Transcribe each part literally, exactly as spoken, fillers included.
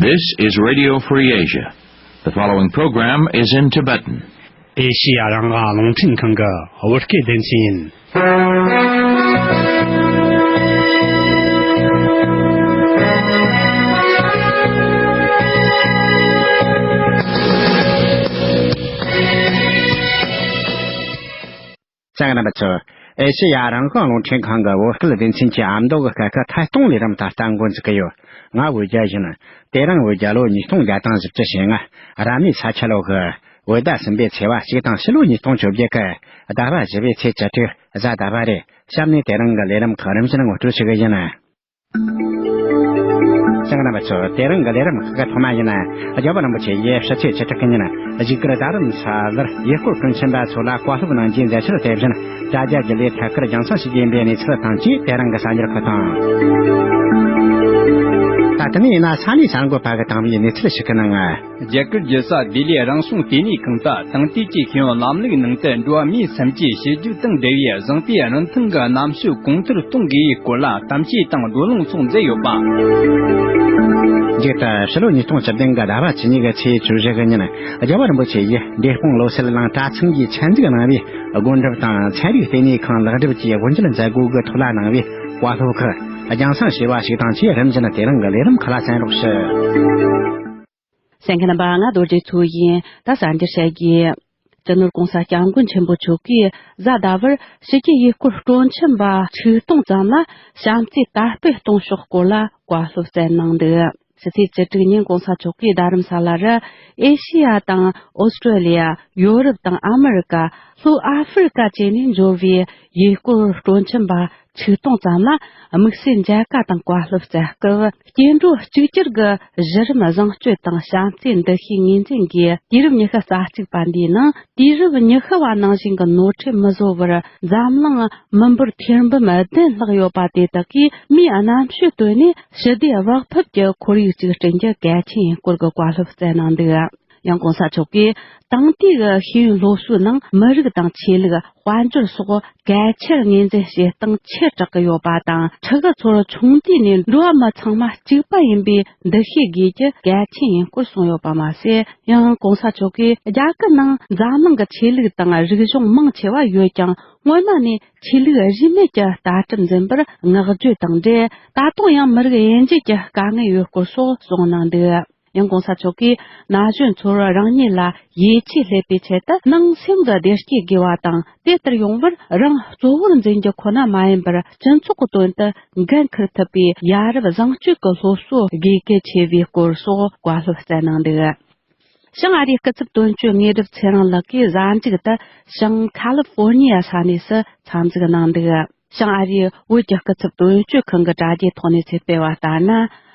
This is Radio Free Asia. The following program is in Tibetan. ཨེ་ཤི་ཡ་རང་དབང་རླུང་འཕྲིན་ཁང་གི་བོད་སྐད་སྡེ་ཚན་ཡིན། གསན་མཁན་རྣམ་པ་ཚོ། ཨེ་ཤེ་ཡ་རང་དབང་རླུང་འཕྲིན་ཁང་གི་བོད་སྐད་སྡེ་ཚན་གྱི་ཨ་མདོ་གི་སྐད་ཁུལ་ཐད་གཏོང་ལས་རིམ་ད་ལྟ་འགོ་འཛུགས་ཀྱི་ཡོད། ང་བོད་རྒྱལ་ཡིན། དེ་རིང་བོད་རྒྱལ་ལོ་ཉིས་སྟོང་བརྒྱ་དང་བཞི་བཅུ་ཞེ་ལྔ། རབ་གནས་ས་ཁྱི་ལོ་གི་བོད་ཟླ་གསུམ་པའི་ཚེས་པ་གཅིག་དང་ཕྱི་ལོ་ཉིས་སྟོང་བཅོ་བརྒྱད་ཀྱི་ཟླ་བ་བཞི་པའི་ཚེས་བཅུ་དྲུག་གཟའ་ཟླ་བ་རེད། གཤམ་ནས་དེ་རིང་གི་ལས་རིམ་ཁག་རིམ་བཞིན་ངོ་སྤྲོད་ཞུ་གི་ཡིན། གསན་མཁན་རྣམ་པ་ཚོ། དེ་རིང་གི་ལས་རིམ་ཁག་གི་ཐོག་མ་ཡིན་ན། རྒྱལ་བ་རིན་པོ་ཆེ་ཡིས་ཕྱི་ཚེས་བཅུ་དྲུག་གི་ཉིན་བཞུགས་སྒར་རྡ་རམ་ས་ལར་ཡུལ་སྐོར་དཀོན་ཆེན་པ་ཚོ་ལ་བཀའ་སློབ་གནང་རྒྱུའི་མཛད་འཆར་དེ་བཞིན་དྲ་རྒྱ་བརྒྱུད་ལས་ཐད་ཀར་རྒྱང་སྲིང་ཞུ་རྒྱུ་ཡིན་པའི་གནས་ཚུལ་དང་བཅས་དེ་རིང་གི་གསར་འགྱུར་ཁག་དང་། ད་ལྟ་ནས་ཡིན་ན་ས་གནས་གསར་འགོད་པ་གི་དང་བའི་གནས་ཚུལ་ཞིག་གི་ནང་། རྒྱ་གར་རྒྱལ་ས་ལྡི་ལིའི་རང་བྱུང་ལྟེ་གནས་ཁང་དུ་དེང་དུས་ཀྱི་ཤེས་ཡོན་ལམ་ལུགས་ནང་དུ་འགྲོ་བ་མིའི་སེམས་ཀྱི་ཞི་རྒྱས་དང་འབྲེལ་བའི་བཟང་པོའི་རིན་ཐང་གི་རྣམ་དཔྱོད་གོང་མཐོར་གཏོང་དགོས་པའི་སྐོར་ལ་གཏམ་བཤད་དང་བགྲོ་གླེང་སོགས་མཛད་ཡོད་པ། མཇུག་ཏུ་ཕྱི་ལོ་ཉིས་སྟོང་བཅུ་བདུན་གི་ཟླ་བ་བཅུ་གཉིས་ཀྱི་ཚེས་བཅུ་བཞི་གི་ཉིན་རྒྱལ་བ་རིན་པོ་ཆེ་ཡིས་འབྲས་སྤུངས་བློ་གསལ་གླིང་གྲྭ་ཚང་གིས་ཆེད་འཛུགས་གནང་བའི་སྒོ་འགྲམ་དང་ཚན་རིག་ལྟེ་གནས་ཁང་ལེགས་གྲུབ་ཀྱིས་དབུ་འབྱེད་མཛད་སྒོ་གི་ཐོག་ལ་གནང་བའི་བཀའ་སློབ་ཁག་རྒྱང་སྲིང་ཞུས་པ་ཞིག་དང་བཅས་རིམ་བཞིན་དེ་རིང་གི་ལས་རིམ་ཁག་ལ་གསན་རོགས་ཞུ། གསན་མཁན་རྣམ་པ། ང་རྡོ་རྗེ་མཚོ་ཡིན། ད་གསར་འགྱུར་བཤད་རྒྱུ། སྤྱི་ནོར་༸གོང་ས་༸སྐྱབས་མགོན་ཆེན་པོ་མཆོག་གིས་གཟའ་ཟླ་བར་ཕྱི་རྒྱལ་ཡུལ་སྐོར་སྤྲོ་འཆམ་པ་ཆིག་སྟོང་ཙམ་ལ་བྱམས་བརྩེ་དར་སྤེལ་གཏོང་ཕྱོགས་སྐོར་ལ་བཀའ་སློབ་སྩལ་གནང་འདུག་ཕྱི་ཚེས་བཅུ་དྲུག་ཉིན་༸གོང་ས་མཆོག་གིས་རྡ་རམ་ས་ལ་རུ་ཨེ་ཤི་ཡ་དང་ཨོ་སི་ཀྲོ་ལི་ཡ། ཡོ་རོབ་དང་ཨ་མི་རི་ཀ། ལྷོ་ཨ་ཧྥེ་རི་ཀ་བཅས་ནས་འབྱོར་བའི་ཡུལ་སྐོར་སྤྲོ་འཆམ་པ་ཆིག་སྟོང་ཙམ་ལ་དམིགས་བསལ་མཇལ་ཁ་དང་བཀའ་སློབ་སྩལ་སྐབས། སྐྱེ་འགྲོ་གཅིག་གྱུར་གྱི་གཞི་རིམ་བཟང་སྤྱོད་དང་བྱམས་བརྩེའི་འདུ་ཤེས་ངོས་འཛིན་གྱིས། དུས་རབས་ཉི་ཤུ་རྩ་གཅིག་པ་འདིའི་ནང་དུས་རབས་ཉི་ཤུ་བ་ནང་བཞིན་གྱི་ནོར་འཁྲུལ་མི་བཟོ་བར་འཛམ་གླིང་མི་འབོར་ཐེར་འབུམ་བདུན་ལྷག་ཡོད་པ་དེ་དག་གིས་མིའི་རྣམ་དཔྱོད་བཏོན་ནས་ཞི་བདེ་བག་ཕེབས་ཀྱི་ཁོར་ཡུག་ཅིག་བསྐྲུན་རྒྱུ་གལ་ཆེན་ཡིན་སྐོར་གྱི་བཀའ་སློབ་སྩལ་གནང་འདུག་ཡང་༸གོང་ས་མཆོག་གིས་དེང་དུས་ཀྱི་ཤེས་ཡོན་སློབ་གསོའི་ནང་མི་རིགས་དང་ཆོས་ལུགས། དཔལ་འབྱོར་སོགས་གལ་ཆེར་ངོས་འཛིན་བྱེད་སྟངས་ཆེ་དྲགས་ཀྱི་ཡོད་པ་དང་། ཕྲུ་གུ་ཚོར་ཆུང་དུས་ནས་འགྲོ་བ་མི་ཚང་མ་གཅིག་པ་ཡིན་པའི་འདུ་ཤེས་དགོས་རྒྱུ་གལ་ཆེན་ཡིན་སྐོར་གསུངས་ཡོད་པ་མ་ཟད། ཡང་༸གོང་ས་མཆོག་གིས་རྒྱ་གར་ནང་འཛམ་གླིང་གི་ཆོས་ལུགས་དང་རིག་གཞུང་མང་ཆེ་བ་ཡོད་ཀྱང་། སྔོན་མ་ནས་ཆོས་ལུགས་རིས་མེད་ཀྱི་ལྟ་གྲུབ་འཛིན་པར་བསྔགས་བརྗོད་དང་འབྲེལ། ད་དུང་ཡང་མི་རིགས་དབྱེ་འབྱེད་ཀྱི་དཀའ་ངལ་ཡོད་སྐོར་སོགས་གསུངས་གནང་འདུག་ཡང་༸གོང་ས་མཆོག་གིས་ན་གཞོན་ཚོར་རང་ཉིད་ལ་ཡིད་ཆེས་སླེབས་པའི་ཆེད་དུ། ནང་སེམས་ཀྱི་བདེ་སྐྱིད་དགེ་བ་དང་། དེ་ལྟར་ཡོང་བར་རང་གཙོ་བོར་འཛིན་རྒྱུ་ཁོ་ན་མ་ཡིན་པར། སྤྱི་ཚོགས་ཀྱི་དོན་དུ་འགན་འཁུར་ཐུབ་པའི་ཡ་རབས་བཟང་སྤྱོད་ཀྱི་སློབ་གསོ་དགོས་གལ་ཆེ་བའི་སྐོར་སོགས་བཀའ་སློབ་སྩལ་གནང་འདུག་བྱང་ཨ་རིའི་སྐུ་ཚབ་དོན་གཅོད་དངོས་གྲུབ་ཚེ་རིང་ལགས་ཀྱིས་གཟའ་མཇུག་ཏུ་བྱང་ཁ་ལི་ཧྥོར་ནི་ཡ་ས་གནས་སུ་འཚམས་གཟིགས་གནང་འདུག་བྱང་ཨ་རིའི་བོད་ཀྱི་སྐུ་ཚབ་དོན་གཅོད་ཁང་གི་དྲ་རྒྱའི་ཐོག་ནས་ཚེ་སྤེལ་བ་ལྟར་ན།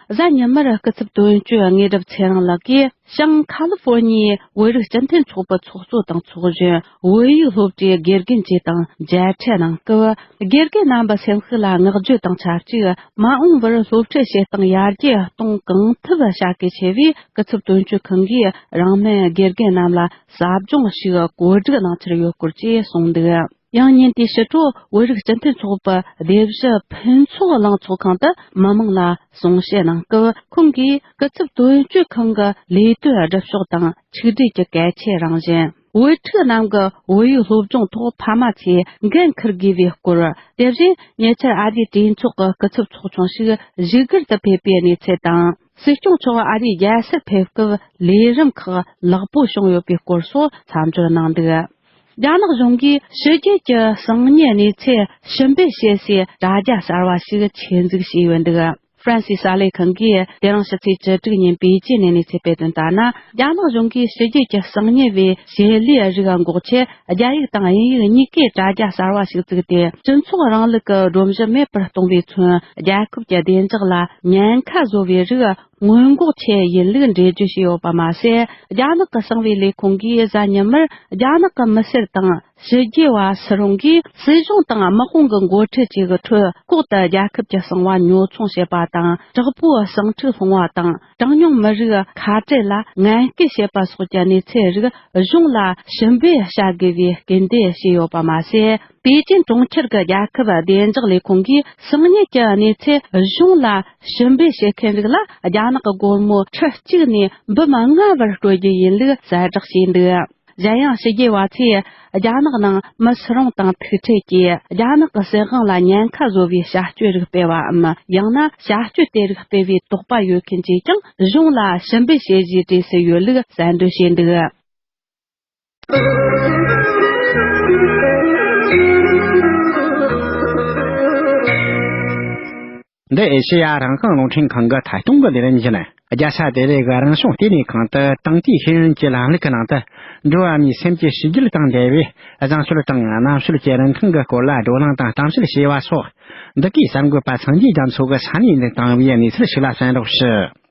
གཟའ་ཉི་མར་སྐུ་ཚབ་དོན་གཅོད་དངོས་གྲུབ་ཚེ་རིང་ལགས་ཀྱིས་བྱང་ཁ་ལི་ཧྥོར་ནི་ཡའི་བོད་རིགས་སྤྱི་མཐུན་ཚོགས་པའི་ཚོགས་གཙོ་དང་ཚོགས་གཞོན། བོད་ཡིག་སློབ་གྲྭའི་དགེ་རྒན་བཅས་དང་མཇལ་འཕྲད་གནང་སྐབས། དགེ་རྒན་རྣམ་པའི་སེམས་ཤུགས་ལ་བསྔགས་བརྗོད་དང་ཆབས་ཅིག་མ་འོངས་པར་སློབ་ཁྲིད་བྱེད་སྟངས་ཡར་རྒྱས་གཏོང་གང་ཐུབ་བྱ་གལ་ཆེ་བས། སྐུ་ཚབ་དོན་གཅོད་ཁང་གིས་རིང་མིན་དགེ་རྒན་རྣམས་ལ་ཟབ་སྦྱོང་ཞིག་གོ་སྒྲིག་གནང་འཆར་ཡོད་སྐོར་བཅས་གསུངས་འདུག་ཡང་ཉིན་དེའི་ཕྱི་དྲོ་བོད་རིགས་སྤྱི་མཐུན་ཚོགས་པའི་སྡེ་བཞི་ཕུན་ཚོགས་གླིང་ཚོགས་ཁང་དུ་མི་མང་ལ་གསུང་བཤད་གནང་སྐབས། ཁོང་གིས་སྐུ་ཚབ་དོན་གཅོད་ཁང་གི་ལས་དོན་སྒྲུབ་ཕྱོགས་དང་ཆིག་སྒྲིལ་གྱི་གལ་ཆེ་རང་བཞིན། བོད་ཕྲུག་རྣམས་ཀྱི་བོད་ཡིག་སློབ་སྦྱོང་ཐོག་ཕ་མ་ཚོས་འགན་འཁུར་དགོས་པའི་སྐོར། དེ་བཞིན་ཉེ་ཆར་ཨ་རིའི་གྲོས་ཚོགས་ཀྱི་སྐུ་ཚབ་ཚོགས་ཆུང་ཞིག་བཞུགས་སྒར་དུ་ཕེབས་པའི་གནས་ཚུལ་དང་། སྲིད་སྐྱོང་མཆོག་ཨ་རིའི་རྒྱལ་སར་ཕེབས་སྐབས་ལས་རིམ་ཁག་ལེགས་པོ་བྱུང་ཡོད་པའི་སྐོར་སོགས་མཚམས་སྦྱོར་གནང་འདུག་རྒྱ་ནག་གཞུང་གིས་ཕྱི་རྒྱལ་གྱི་གསང་ཉུལ་གནས་ཚུལ་ཞིབ་འབེལ་བྱེད་སའི་དྲ་རྒྱ་གསར་བ་ཞིག་ཆེད་འཛུགས་བྱས་ཡོད་འདུག་ཧྥ་རན་སིའི་གསར་ལས་ཁང་གིས་དེ་རིང་ཕྱི་ཚེས་བཅུ་དྲུག་ཉིན་པེ་ཅིན་ནས་གནས་ཚུལ་སྤེལ་དོན་ལྟར་ན། རྒྱ་ནག་གཞུང་གིས་ཕྱི་རྒྱལ་གྱི་གསང་ཉུལ་བའི་བྱེད་ལས་རིགས་འགོག་ཆེད། རྒྱ་ཡིག་དང་དབྱིན་ཡིག་གཉིས་ཀའི་དྲ་རྒྱ་གསར་བ་ཞིག་བཙུགས་ཏེ། སྤྱི་ཚོགས་རིང་ལུགས་ཀྱི་སྒྲོམ་གཞི་མེད་པར་གཏོང་བའི་ཚུན། རྒྱལ་ཁབ་ཀྱི་བདེ་འཇགས་ལ་ཉེན་ཁ་བཟོ་བའི་རིགས་སྔོན་འགོག་ཆེད་ཡིན་ལུགས་འགྲེལ་བརྗོད་བྱས་ཡོད་པ་མ་ཟད། རྒྱ་ནག་གི་གསང་བའི་ལས་ཁུངས་ཀྱིས་གཟའ་ཉི་མར་རྒྱ་ནག་གི་མི་སེར་དང་། ཕྱི་རྒྱལ་བ་སུ་རུང་གིས་སྲིད་གཞུང་དང་དམག་དཔུང་གི་འགོ་ཁྲིད་བཅས་ཀྱི་ཁྲོད་ལྐོག་ཏུ་རྒྱལ་ཁབ་ཀྱི་གསང་བ་ཉོ་ཚོང་བྱེད་པ་དང་། དྲག་པོའི་ཟིང་འཁྲུག་སློང་བ་དང་། གྲངས་ཉུང་མི་རིགས་ཁ་བྲལ་ལ་ངན་སྐུལ་བྱེད་པ་སོགས་ཀྱི་གནས་ཚུལ་རིགས་གཞུང་ལ་ཞིབ་འབེལ་བྱ་དགོས་པའི་སྐུལ་འདེད་བྱས་ཡོད་པ་མ་ཟད། པེ་ཅིན་གྲོང་ཁྱེར་གྱི་རྒྱལ་ཁབ་བདེ་འཇགས་ལས་ཁུངས་ཀྱིས་སང་ཉིན་གྱི་གནས་ཚུལ་གཞུང་ལ་ཞིབ་འབུལ་བྱེད་མཁན་རིགས་ལ། རྒྱ་ནག་གི་སྒོར་མོ་ཁྲི་གཅིག་ནས་འབུམ་ལྔ་བར་སྤྲོད་རྒྱུ་ཡིན་ལུགས་གསལ་བསྒྲགས་བྱས་འདུག་གཞན་ཡང་ཕྱི་རྒྱལ་བ་ཚོས་རྒྱ་ནག་ནང་མི་སུ་རུང་དང་ཐུག་འཕྲད་ཀྱིས་རྒྱ་ནག་གི་སྲིད་དབང་ལ་ཉེན་ཁ་བཟོ་བའི་བྱ་སྤྱོད་རིགས་སྤེལ་བའམ། ཡང་ན་བྱ་སྤྱོད་དེ་རིགས་སྤེལ་བའི་དོགས་པ་ཡོད་མཁན་གྱིས་ཀྱང་གཞུང་ལ་ཞིབ་འབུལ་བྱེད་རྒྱུའི་གྲས་སུ་ཡོད་ལུགས་གསལ་འདོན་བྱས་འདུག་འདི་ཨེ་ཤེ་ཡ་རང་དབང་རླུང་འཕྲིན་ཁང་གི་ཐད་གཏོང་གི་ལས་རིམ་ཡིན། རྒྱལ་ས་ལྡི་ལི་གི་རང་བྱུང་ལྟེ་གནས་ཁང་དུ་དེང་དུས་ཤེས་ཡོན་གྱི་ལམ་ལུགས་ཀྱི་ནང་དུ། འགྲོ་བ་མིའི་སེམས་ཀྱི་གཤིས་རྒྱུད་དང་འབྲེལ་བའི་བཟང་སྤྱོད་དང་རྣམ་དཔྱོད་ཀྱི་རིན་ཐང་གི་སྐོར་ལ་བགྲོ་གླེང་དང་གཏམ་བཤད་བྱས་པ་སོགས། འདི་གའི་གསར་འགོད་པ་སངས་རྒྱས་རྒྱ་མཚོ་གིས་ས་གནས་ནས་བཏང་བའི་གནས་ཚུལ་ཞིག་ལ་གསན་རོགས་ཞུ།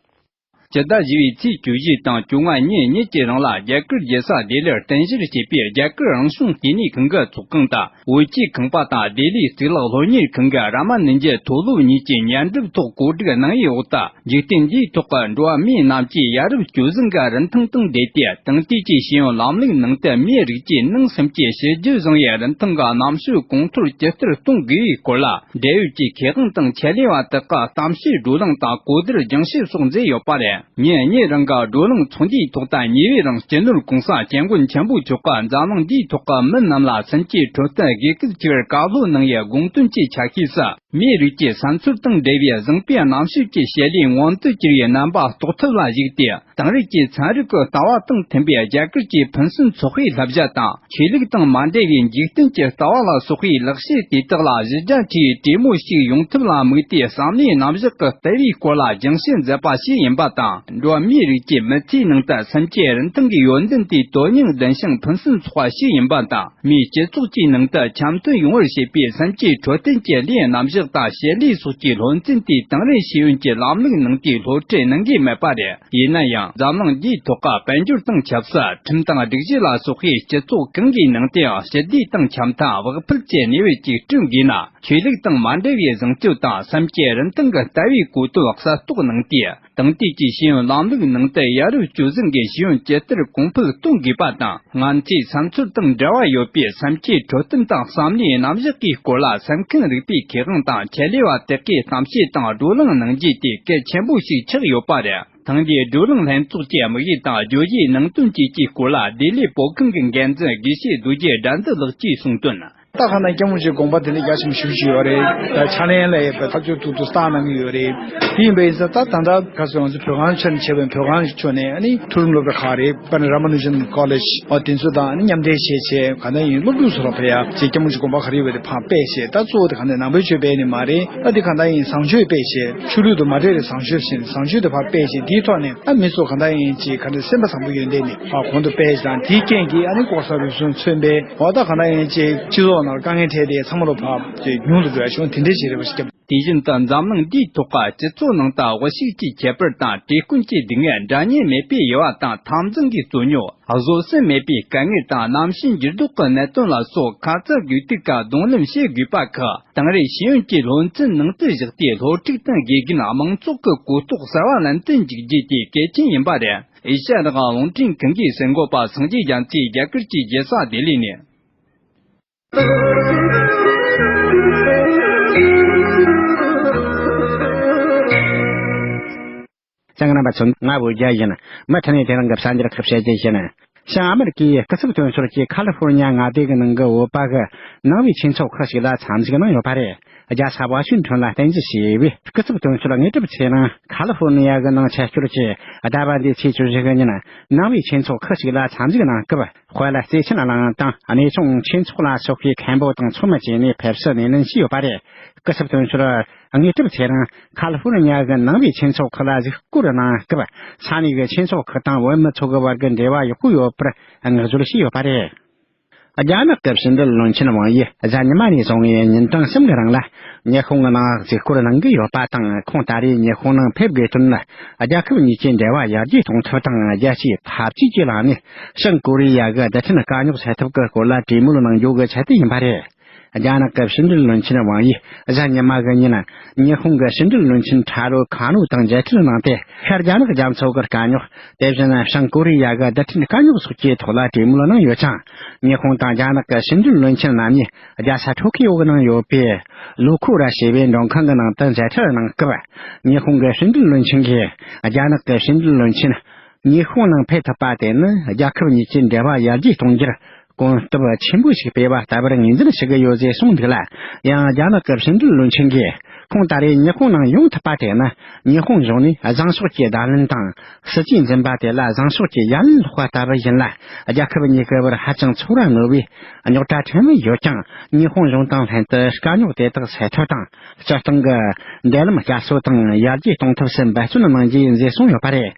སྤྱི་ཟླ་བཞི་པའི་ཚེས་བཅུ་བཞི་དང་བཅོ་ལྔ་ཉིན་གཉིས་ཀྱི་རིང་ལ་རྒྱ་གར་རྒྱལ་ས་ལྡི་ལིར་རྟེན་གཞི་བྱས་པའི་རྒྱ་གར་རང་བྱུང་ལྟེ་གནས་ཁང་གི་ཚོགས་ཁང་དང་། བོད་ཀྱི་ཁང་པ་དང་ལྡི་ལིའི་གཙུག་ལག་སློབ་གཉེར་ཁང་གི་ར་མ་ནུ་ཛི་མཐོ་སློབ་གཉིས་ཀྱི་ཉེ་འགྲུབ་ཐོག་གོ་སྒྲིག་གནང་བའི་འོག་ཏུ། འཇིག་རྟེན་འདིའི་ཐོག་གི་འགྲོ་བ་མིའི་རྣམ་དཔྱོད་ཡ་རབས་སྤྱོད་བཟང་གི་རིན་ཐང་དང་འབྲེལ་ཏེ། དེང་དུས་ཀྱི་ཤེས་ཡོན་ལམ་ལུགས་ནང་དུ་མིའི་རིགས་ཀྱི་ནང་སེམས་ཀྱི་གཤིས་རྒྱུད་བཟང་བའི་རིན་ཐང་གི་རྣམ་དཔྱོད་གོང་མཐོར་ཇི་ལྟར་གཏོང་དགོས་པའི་སྐོར་ལ། འབྲེལ་ཡོད་ཀྱི་མཁས་དབང་དང་ཆེད་ལས་པ་དག་གི་གཏམ་བཤད་བགྲོ་གླེང་དང་གོ་བསྡུར་སྦྱང་བཤད་སོགས་མཛད་ཡོད་པ་རེད། ཉིན་གཉིས་རིང་གི་བགྲོ་གླེང་ཚོགས་འདུའི་ཐོག་ཏུ་ཉེ་བའི་རིང་སྤྱི་ནོར་གོང་ས་སྐྱབས་མགོན་ཆེན་པོ་མཆོག་གིས་འཛམ་གླིང་འདིའི་ཐོག་གི་མི་རྣམས་ལ་སེམས་ཀྱི་འཕྲོད་བསྟེན་དགོས་གལ་ཆེ་བར་བཀའ་སློབ་གནང་བའི་དགོངས་དོན་གྱི་ཆ་ཤས་སུ། མིའི་རིགས་ཀྱི་བསམ་ཚུལ་དང་འབྲེལ་བའི་བཟང་པོའི་རྣམ་དཔྱོད་ཀྱི་བྱེད་ལས་མངོན་དུ་གྱུར་བའི་རྣམ་པ་རྟོགས་ཐབས་ལ་གཞིགས་ཏེ། དེང་རབས་ཀྱི་ཚན་རིག་གི་ལྟ་བ་དང་མཐུན་པའི་རྒྱ་གར་གྱི་ཕུན་སུམ་ཚོགས་པའི་བསླབ་བྱ་དང་། ཆོས་ལུགས་དང་མ་འབྲེལ་བའི་འཇིག་རྟེན་གྱི་ལྟ་བ་ལ་སོགས་པའི་ལེགས་བཤད་དེ་དག་ལ་གཞི་རྒྱ་ཆེ་བའི་གྲོས་མོལ་ཞིག་ཡོང་ཐབས་ལ་དམིགས་ཏེ། བསམ་བློའི་རྣམ་གཞག་གི་ལྟ་བའི་སྐོར་ལ་སྦྱང་བཤད་མཛད་པ་ཞིག་ཡིན་པ་དང་། འགྲོ་བ་མིའི་རིགས་ཀྱི་མི་ཚེའི་ནང་དུ་སེམས་ཀྱི་རིན་ཐང་གི་ཡོན་ཏན་དེ་དོན་སྙིང་ལྡན་ཞིང་ཕུན་སུམ་ཚོགས་པ་ཞིག་ཡིན་པ་དང་། མིའི་སྤྱི་ཚོགས་ཀྱི་ནང་དུ་འཆམ་མཐུན་ཡོང་བར་བྱེད་པའི་སེམས་ཀྱི་འཕྲོད་བསྟེན་གྱི་ལས་རྣམ་གཞག་དང་བྱེད་ལས་སོགས་ཀྱི་སློབ་ཚན་དེ་དེང་རབས་ཤེས་ཡོན་གྱི་ལམ་ལུགས་ནང་དུ་སློབ་ཁྲིད་གནང་གི་མེད་པ་རེད། ཡིན་ན་ཡང་འཛམ་གླིང་འདིའི་ཐོག་གི་དཔལ་འབྱོར་དང་ཆབ་སྲིད། ཁྲིམས་དང་སྒྲིག་གཞི་ལ་སོགས་པའི་སྤྱི་ཚོགས་གང་གི་ནང་དུའང་ཞི་བདེ་དང་འཆམ་མཐུན་བག་ཕེབས་ཀྱི་གནས་བབ་ཅིག་བསྐྲུན་དགོས་ན། ཆོས་ལུགས་དང་མ་འབྲེལ་བའི་བཟང་སྤྱོད་དང་སེམས་ཀྱི་རིན་ཐང་གི་ལྟ་བའི་གོ་དོན་གསལ་རྟོགས་གནང་སྟེ། དེང་དུས་ཀྱི་ཤེས་ཡོན་ལམ་ལུགས་ནང་དུ་ཡ་རབས་སྤྱོད་བཟང་གི་ཤེས་ཡོན་ཇི་ལྟར་གོང་འཕེལ་གཏོང་དགོས་པ་དང་། ང་ཚོའི་བསམ་ཚུལ་དང་འབྲེལ་བ་ཡོད་པའི་སེམས་ཀྱི་འཕྲོད་བསྟེན་དང་བསམ་བློའི་རྣམ་གཞག་གི་སྐོར་ལ་སེམས་ཁམས་རིག་པའི་མཁས་དབང་དང་ཆེད་ལས་པ་དག་གིས་གཏམ་བཤད་དང་བགྲོ་གླེང་གནང་རྒྱུ་དེ་གལ་ཆེན་པོ་ཞིག་ཆགས་ཡོད་པ་རེད། ཐེངས་འདིའི་བགྲོ་གླེང་ལྷན་ཚོགས་ཀྱི་དམིགས་ཡུལ་དང་བརྗོད་གཞིའི་ནང་དོན་བཅས་ཀྱི་སྐོར་ལ་ལྡི་ལི་བོད་ཁང་གི་འགན་འཛིན་དགེ་བཤེས་རྡོ་རྗེ་དགྲ་འདུལ་ལགས་ཀྱིས་གསུངས་དོན། ད་ག་ན་སྐྱབས་མགོན་ཆེན་དགོངས་པ་དེ་འདྲ་རྒྱ་ཆེན་པོ་ཞེ་པོ་ཅིག་ཡོད་རེད། ད་ཕྱག་ལེན་ལ་ཡོད་པའི་ཐབས་ཇུས་ཐུབ་ཐུབ་བསྟར་གནང་གི་ཡོད་རེད། དེ་ཡིན་པ་ཡིན་ཙང་ད་ད་ལྟ་ག་ཚོད་ང་ཚོ་བོད་ཁང་ཆ་ནས་བྱས་པའི་བོད་ཁང་ཕྱོགས་ནས་ཨ་ནི་མཐོ་རིམ་སློབ་གྲྭ་ཁག་རེད། དཔེར་ན་Ramanujan College ཨོ་དེ་ཚོ་དང་ཨ་ནི་མཉམ་འབྲེལ་བྱས་བྱས་ག་ན་ཡིན་སློབ་ཕྲུག་ཚོ་ལ་ཕེབས་ཡ་ཅིག་སྐྱབས་མགོན་ཆེན་དགོངས་པ་ག་རེ་ཡོད་པ་དེ་ཕར་སྤེལ་བྱས། ད་གཙོ་བོ་དེ་ག་ནས་ནང་པའི་ཆོས་སྤེལ་ནི་མ་རེད། ད་དེ་ག་ན་ཡིན་བཟང་སྤྱོད་སྤེལ་བྱས། ཆོས་ལུགས་དང་མ་འབྲེལ་བའི་བཟང་སྤྱོད་ཟེར་ནས་བཟང་སྤྱོད་དེ་ཕར་སྤེལ་བྱས། དེའི་ཐོག་ནས་ཨ་མི་ཚོ་ག་ན་ཡིན་ཅིག་ག་ནས་སེམས་པ་བཟང་པོ་ཡོན་ཏན་ནི་ཕར་གོང་དུ་སྤེལ་བྱས་དང་། དེའི་རྐྱེན་གྱིས་ཨ་ནི་ལྐོག་ཟ་རུལ་སུངས་མཚོན་པའི་འོ་ད་ག་ན་ཡིན་ཅིག་སྤྱི་ཚོགས་ནང་དཀའ་ངལ་འཕྲད་དེ་ཚང་མ་ལོ་ཕར་ཅིག་ཉུང་དུ་འགྲོ་ཡ་བྱུང་དེ་འདྲ་ཞིག་རེད་པ་ཞིག་སྐྱབས། དེ་བཞིན་དུ་འཛམ་གླིང་འདིའི་ཐོག་གི་སྤྱི་ཚོགས་ནང་དུ་དབུལ་ཕྱུག་གི་ཁྱད་པར་དང་། བཀྲེས་སྐོམ་གྱི་སྡུག་བསྔལ། འདྲ་མཉམ་མེད་པའི་དབྱེ་བ་དང་། འཐབ་འཛིང་གི་རྩོད་རྙོག་བཟོད་བསྲན་མེད་པའི་དཀའ་ངལ་དང་། གནམ་གཤིས་འགྱུར་ལྡོག་གི་གནད་དོན་ལ་སོགས་ཁ་ཚ་དགོས་གཏུགས་ཀྱི་གདོང་ལེན་བྱེད་དགོས་པ་ཁག་དེང་རབས་ཤེས་ཡོན་གྱི་སློབ་ཚན་ནང་དུ་བཞག་སྟེ། སློབ་ཕྲུག་དང་དགེ་རྒན་མང་ཚོགས་ཀྱི་གོ་རྟོགས་གསར་བ་ལེན་དུ་འཇུག་རྒྱུ་དེ་གལ་ཆེན་ཡིན་པ་རེད། ཨེ་ཤ་ཡ་རང་དབང་རླུང་འཕྲིན་ཁང་གི་གསར་འགོད་པ་སངས་རྒྱས་རྒྱ་མཚོས་རྒྱ་གར་གྱི་རྒྱལ་ས་ལྡི་ལི་ནས། ལྷན་རྒྱས་རྣམ་པ་ཚོ། ང་བོད་རྒྱལ་ཡིན། མུ་མཐུད་ནས་དེ་རིང་གི་གསར་འགྱུར་ཁག་བཤད་རྒྱུ་ཡིན། བྱང་ཨ་མི་རི་ཀའི་སྐུ་ཚབ་དོན་གཅོད་ཀྱིས་ཁ་ལི་ཧྥོར་ཉ་མངའ་སྡེ་གི་ནང་གི་བོད་པ་གི་ནང་པའི་ཆོས་ཚོགས་ཁག་ཞིག་ལ་འཚམས་གཟིགས་གནང་ཡོད་པ་རེད། རྒྱལ་ས་ཝ་ཤིང་ཊོན་ལ་རྟེན་གཞི་བྱས་པའི་སྐུ་ཚབ་དོན་གཅོད་དངོས་གྲུབ་ཚེ་རིང་ཁ་ལི་ཧྥོར་ཉ་གི་ནང་ཆིབས་བསྒྱུར་གྱིས་ཟླ་བ་འདིའི་ཚེས་བཅུ་བཞི་གི་ཉིན་ནང་པའི་ཆོས་ཚོགས་ཁག་ཞིག་ལ་འཚམས་གཟིགས་གནང་སྐབས། དཔལ་བརྩེ་ཆེན་གླིང་དང་གནས་ཆུང་ཆོས་ཚོགས་ལ་སོགས་པའི་མཁན་པོ་དང་ཚོགས་མི་བཅས་ནས་ཕེབས་བསུ་སྣེ་ལེན་བྱས་ཡོད་པ་རེད། སྐུ་ཚབ་དོན་གཅོད་དངོས་གྲུབ་ཚེ་རིང་ཁ་ལི་ཧྥོར་ཉ་གི་ནང་པའི་ཆོས་ཚོགས་ཁག་ལ་གཟིགས་སྐོར་གནང་སྐབས། ས་གནས་ཀྱི་ཆོས་ཚོགས་ཁག་དང་བོད་མི་ཚོ་གི་བར་གྱི་འབྲེལ་བ་ཡག་པོ་ཡོད་པར་བསྔགས་བརྗོད་བྱས་ཡོད་པ་རེད། རྒྱ་ནག་གི་ཕྱི་འབྲེལ་བློན་ཆེན་ཝང་ཡིས་གཟའ་ཉི་མ་ནས་བཟུང་བའི་ཉིན་གྲངས་གསུམ་གྱི་རིང་ལ་ཉི་ཧོང་གི་ནང་གཟིགས་སྐོར་གནང་གི་ཡོད་པ་དང་། ཁོང་ད་རེས་ཉི་ཧོང་ནང་ཕེབས་དགོས་དོན་ནི། རྒྱལ་ཁབ་གཉིས་ཀྱི་འབྲེལ་བ་ཡར་རྒྱས་གཏོང་ཐབས་དང་། རྒྱལ་སྤྱིའི་འཐབ་ཇུས་ཀྱི་ལམ་ནས་བྱང་ཀོ་རི་ཡ་གི་རྡུལ་ཕྲན་དཀའ་རྙོག་སེལ་ཐབས་ཀྱི་སྐོར་ལ་གྲོས་མོལ་གནང་རྒྱུ་གི་ཆེད་དུ་ཡིན་པ་རེད། རྒྱ་ནག་གི་ཕྱི་འབྲེལ་བློན་ཆེན་ཝང་ཡིས་གཟའ་ཉི་མ་གི་ཉིན། ཉི་ཧོང་གི་ཕྱི་འབྲེལ་བློན་ཆེན་ཁྲ་རོ་ཁ་ནོ་དང་མཇལ་འཕྲད་གནང་སྟེ། ཤར་རྒྱ་ནག་རྒྱ་མཚོ་གི་དཀའ་རྙོག་དེ་བཞིན་བྱང་ཀོ་རི་ཡ་གི་རྡུལ་ཕྲན་དཀའ་རྙོག་སོགས་ཀྱི་ཐོག་ལ་གྲོས་མོལ་གནང་ཡོད་ཅིང་། ཉི་ཧོང་དང་རྒྱ་ནག་གི་ཕྱི་འབྲེལ་བློན་ཆེན་རྣམ་གཉིས་རྒྱལ་ས་ཊོ་ཁི་ཡོ་གི་ནང་ཡོད་པའི་ལུ་ཁོ་ར་ཞེས་པའི་མགྲོན་ཁང་གི་ནང་དུ་མཇལ་འཕྲད་གནང་སྐབས། ཉི་ཧོང་གི་ཕྱི་འབྲེལ་བློན་ཆེན་གྱིས་རྒྱ་ནག་གི་ཕྱི་འབྲེལ་བློན་ཆེན་ཉི་ཧོང་ནང་ཕེབས་ཐུབ་པ་དེ་ནི་རྒྱལ་ཁབ་གཉིས་ཀྱི་འབྲེལ་བ་ཡར་རྒྱས་གཏོང་རྒྱུར་གོམ་སྟབས་ཆེན་པོ་ཞིག་སྤོས་པ་ལྟ་བུར་ངོས་འཛིན་ཞུ་གི་ཡོད་ཅེས་གསུངས་འདུག་ལ། ཡང་རྒྱ་ནག་གི་ཕྱི་འབྲེལ་བློན་ཆེན་གྱིས། ཁོང་ད་རེས་ཉི་ཧོང་ནང་ཡོང་ཐུབ་པ་དེ་ནི་ཉི་ཧོང་གཞུང་ནས་བཟང་ཕྱོགས་ཀྱི་བརྡ་ལན་དང་། སྲིད་ཇུས་འཛིན་པ་དེ་ལ་བཟང་ཕྱོགས་ཀྱི་ཡ་ལན་སློག་པ་ལྟ་བུ་ཡིན་ལ། རྒྱལ་ཁབ་གཉིས་ཀྱི་བར་ཧ་ཅང་ཚོར་བ་རྣོ་བའི་རྙོག་དྲ་ཕྲན་བུ་ཡོད་ཀྱང་། ཉི་ཧོང་གཞུང་དང་ལྷན་དུ་དཀའ་རྙོག་དེ་དག་སེལ་ཐབས་དང་། སྤྱིར་བཏང་གི་འབྲེལ་ལམ་བསྐྱར་གསོ་དང་ཡར་རྒྱས་གཏོང་ཐབས་སུ་འབད་བརྩོན་གནང་རྒྱུའི་མཛད་སོང་ཡོད་པ་རེད།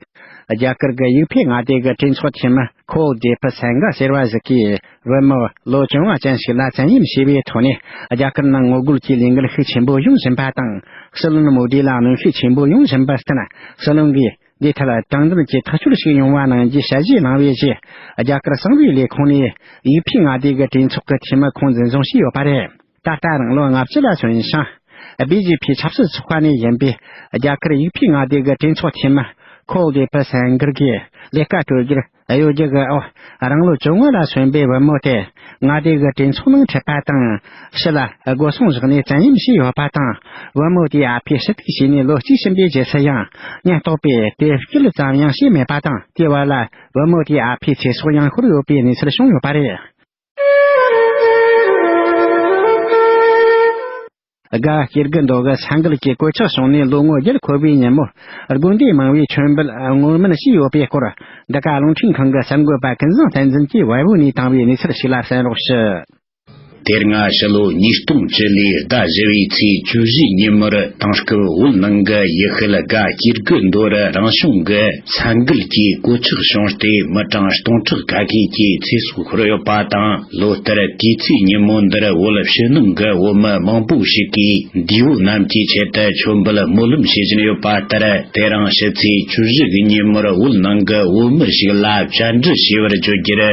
རྒྱ་གར་གྱི་ཡིག་ཕེབས་མངའ་སྡེ་གི་གྲོས་ཚོགས་འཐུས་མི་ཁོལ་ཌེ་ཕི་སན་གྷ་ཟེར་བ་ཞིག་གིས། བུ་མོ་ལོ་བཅོ་ལྔ་ཅན་ཞིག་ལ་བཙན་གཡེམ་བྱས་པའི་ཐོག་ནས། རྒྱ་གར་ནང་ངོ་རྒོལ་གྱི་ལས་འགུལ་ཤུགས་ཆེན་པོ་ཡོང་བཞིན་པ་དང་། སྲིད་བློན་མོ་དི་ལ་གནོན་ཤུགས་ཆེན་པོ་ཡོང་བཞིན་པར་བརྟེན། སྲིད་བློན་གྱིས་འདིའི་ཐད་དྲང་བདེན་གྱི་ཐག་གཅོད་ཞིག་ཡོང་བ་གནང་རྒྱུའི་ཞལ་བཞེས་གནང་བའི་རྗེས། རྒྱ་གར་གསང་བའི་ལས་ཁུངས་ནས་ཡིག་ཕེབས་མངའ་སྡེ་གི་གྲོས་ཚོགས་ཀྱི་འཐུས་མི་ཁོང་འཛིན་བཟུང་བྱས་ཡོད་པ་རེད། ད་ལྟ་རང་ལོ་ལྔ་བཅུ་ལ་སོན་ཞིང་། བི་ཇེ་པི་ཆབ་སྲིད་ཚོགས་པ་ནས་ཡིན་པའི་རྒྱ་གར་ཡིག་ཕེབས་མངའ་སྡེ་གི་གྲོས་ཚོགས་འཐུས་མི་ཁོལ་ཌེ་ཕི་སན་གྷ་གིས་ལས་ཀ་སྤྲོད་རྒྱུར་གཡོ་སྒྱུ་གི་འོག་རང་ལོ་བཅོ་ལྔ་ལ་སོན་པའི་བུ་མོ་དེ་མངའ་སྡེ་གི་གྲོས་ཚོགས་ནང་ཁྲིད་པ་དང་། ཕྱི་ལ་སྒོ་སྲུང་བཞག་ནས་བཙན་གཡེམ་བྱས་ཡོད་པ་དང་། བུ་མོ་དེའི་ཨ་ཕས་ཞུ་གཏུག་བྱས་ནས་ལོ་གཅིག་ཕྱིན་པའི་རྗེས་སུ་ཡང་ཉེན་རྟོག་པས་དེ་སྐྱེལ་ཙམ་ཡང་བྱས་མེད་པ་དང་། དེའི་བར་ལ་བུ་མོ་དེའི་ཨ་ཕའི་ཚེ་སྲོག་ཡང་ཤོར་ཡོད་པའི་གནས་ཚུལ་བྱུང་ཡོད་པ་རེད། དགའ་སྐྱེ་དགུ་མདོ་གི་ས་འགུལ་གྱི་གོད་ཆག་བྱུང་ནས་ལོ་ངོ་བརྒྱད་འཁོར་བའི་ཉིན་མོར། དགོན་སྡེ་མང་བོས་མཆོད་འབུལ་བསྔོ་སྨོན་བྱས་ཡོད་པའི་སྐོར། འདི་ག་རླུང་འཕྲིན་ཁང་གི་གསར་འགོད་པ་ཀུན་བཟང་བསྟན་འཛིན་གྱིས་བལ་པོ་ནས་བཏང་བའི་གནས་ཚུལ་ཞིག་ལ་གསན་རོགས་ཞུ། དེ་སྔ་ཕྱི་ལོ་ཉིས་སྟོང་བཅུ་ལོའི་ཟླ་བཞི་བའི་ཚེས་བཅུ་བཞི་ཉིན་མོར། དེང་སྐབས་བོད་ནང་གི་ཡུལ་ཤུལ་དགའ་སྐྱེ་དགུ་མདོ་རུ་རང་བྱུང་གི་ས་འགུལ་གྱི་གོད་ཆག་བྱུང་སྟེ། མི་གྲངས་སྟོང་ཕྲག་ཁ་ཤས་ཀྱི་ཚེ་སྲོག་ཤོར་ཡོད་པ་དང་། ལོ་ལྟར་དུས་ཚེས་ཉིན་མོ་འདིར་བོད་ཕྱི་ནང་གི་བོད་མི་མང་པོ་ཞིག་གིས་འདས་པོ་རྣམས་ཀྱི་ཆེད་དུ་མཆོད་འབུལ་སྨོན་ལམ་བྱེད་བཞིན་ཡོད་པ་ལྟར། དེ་རིང་ཕྱི་ཚེས་བཅུ་བཞི་གི་ཉིན་མོར་བོད་ནང་གི་བོད་མི་ཞིག་ལ་བཅར་འདྲི་བྱས་པར་བརྗོད་རྒྱུར།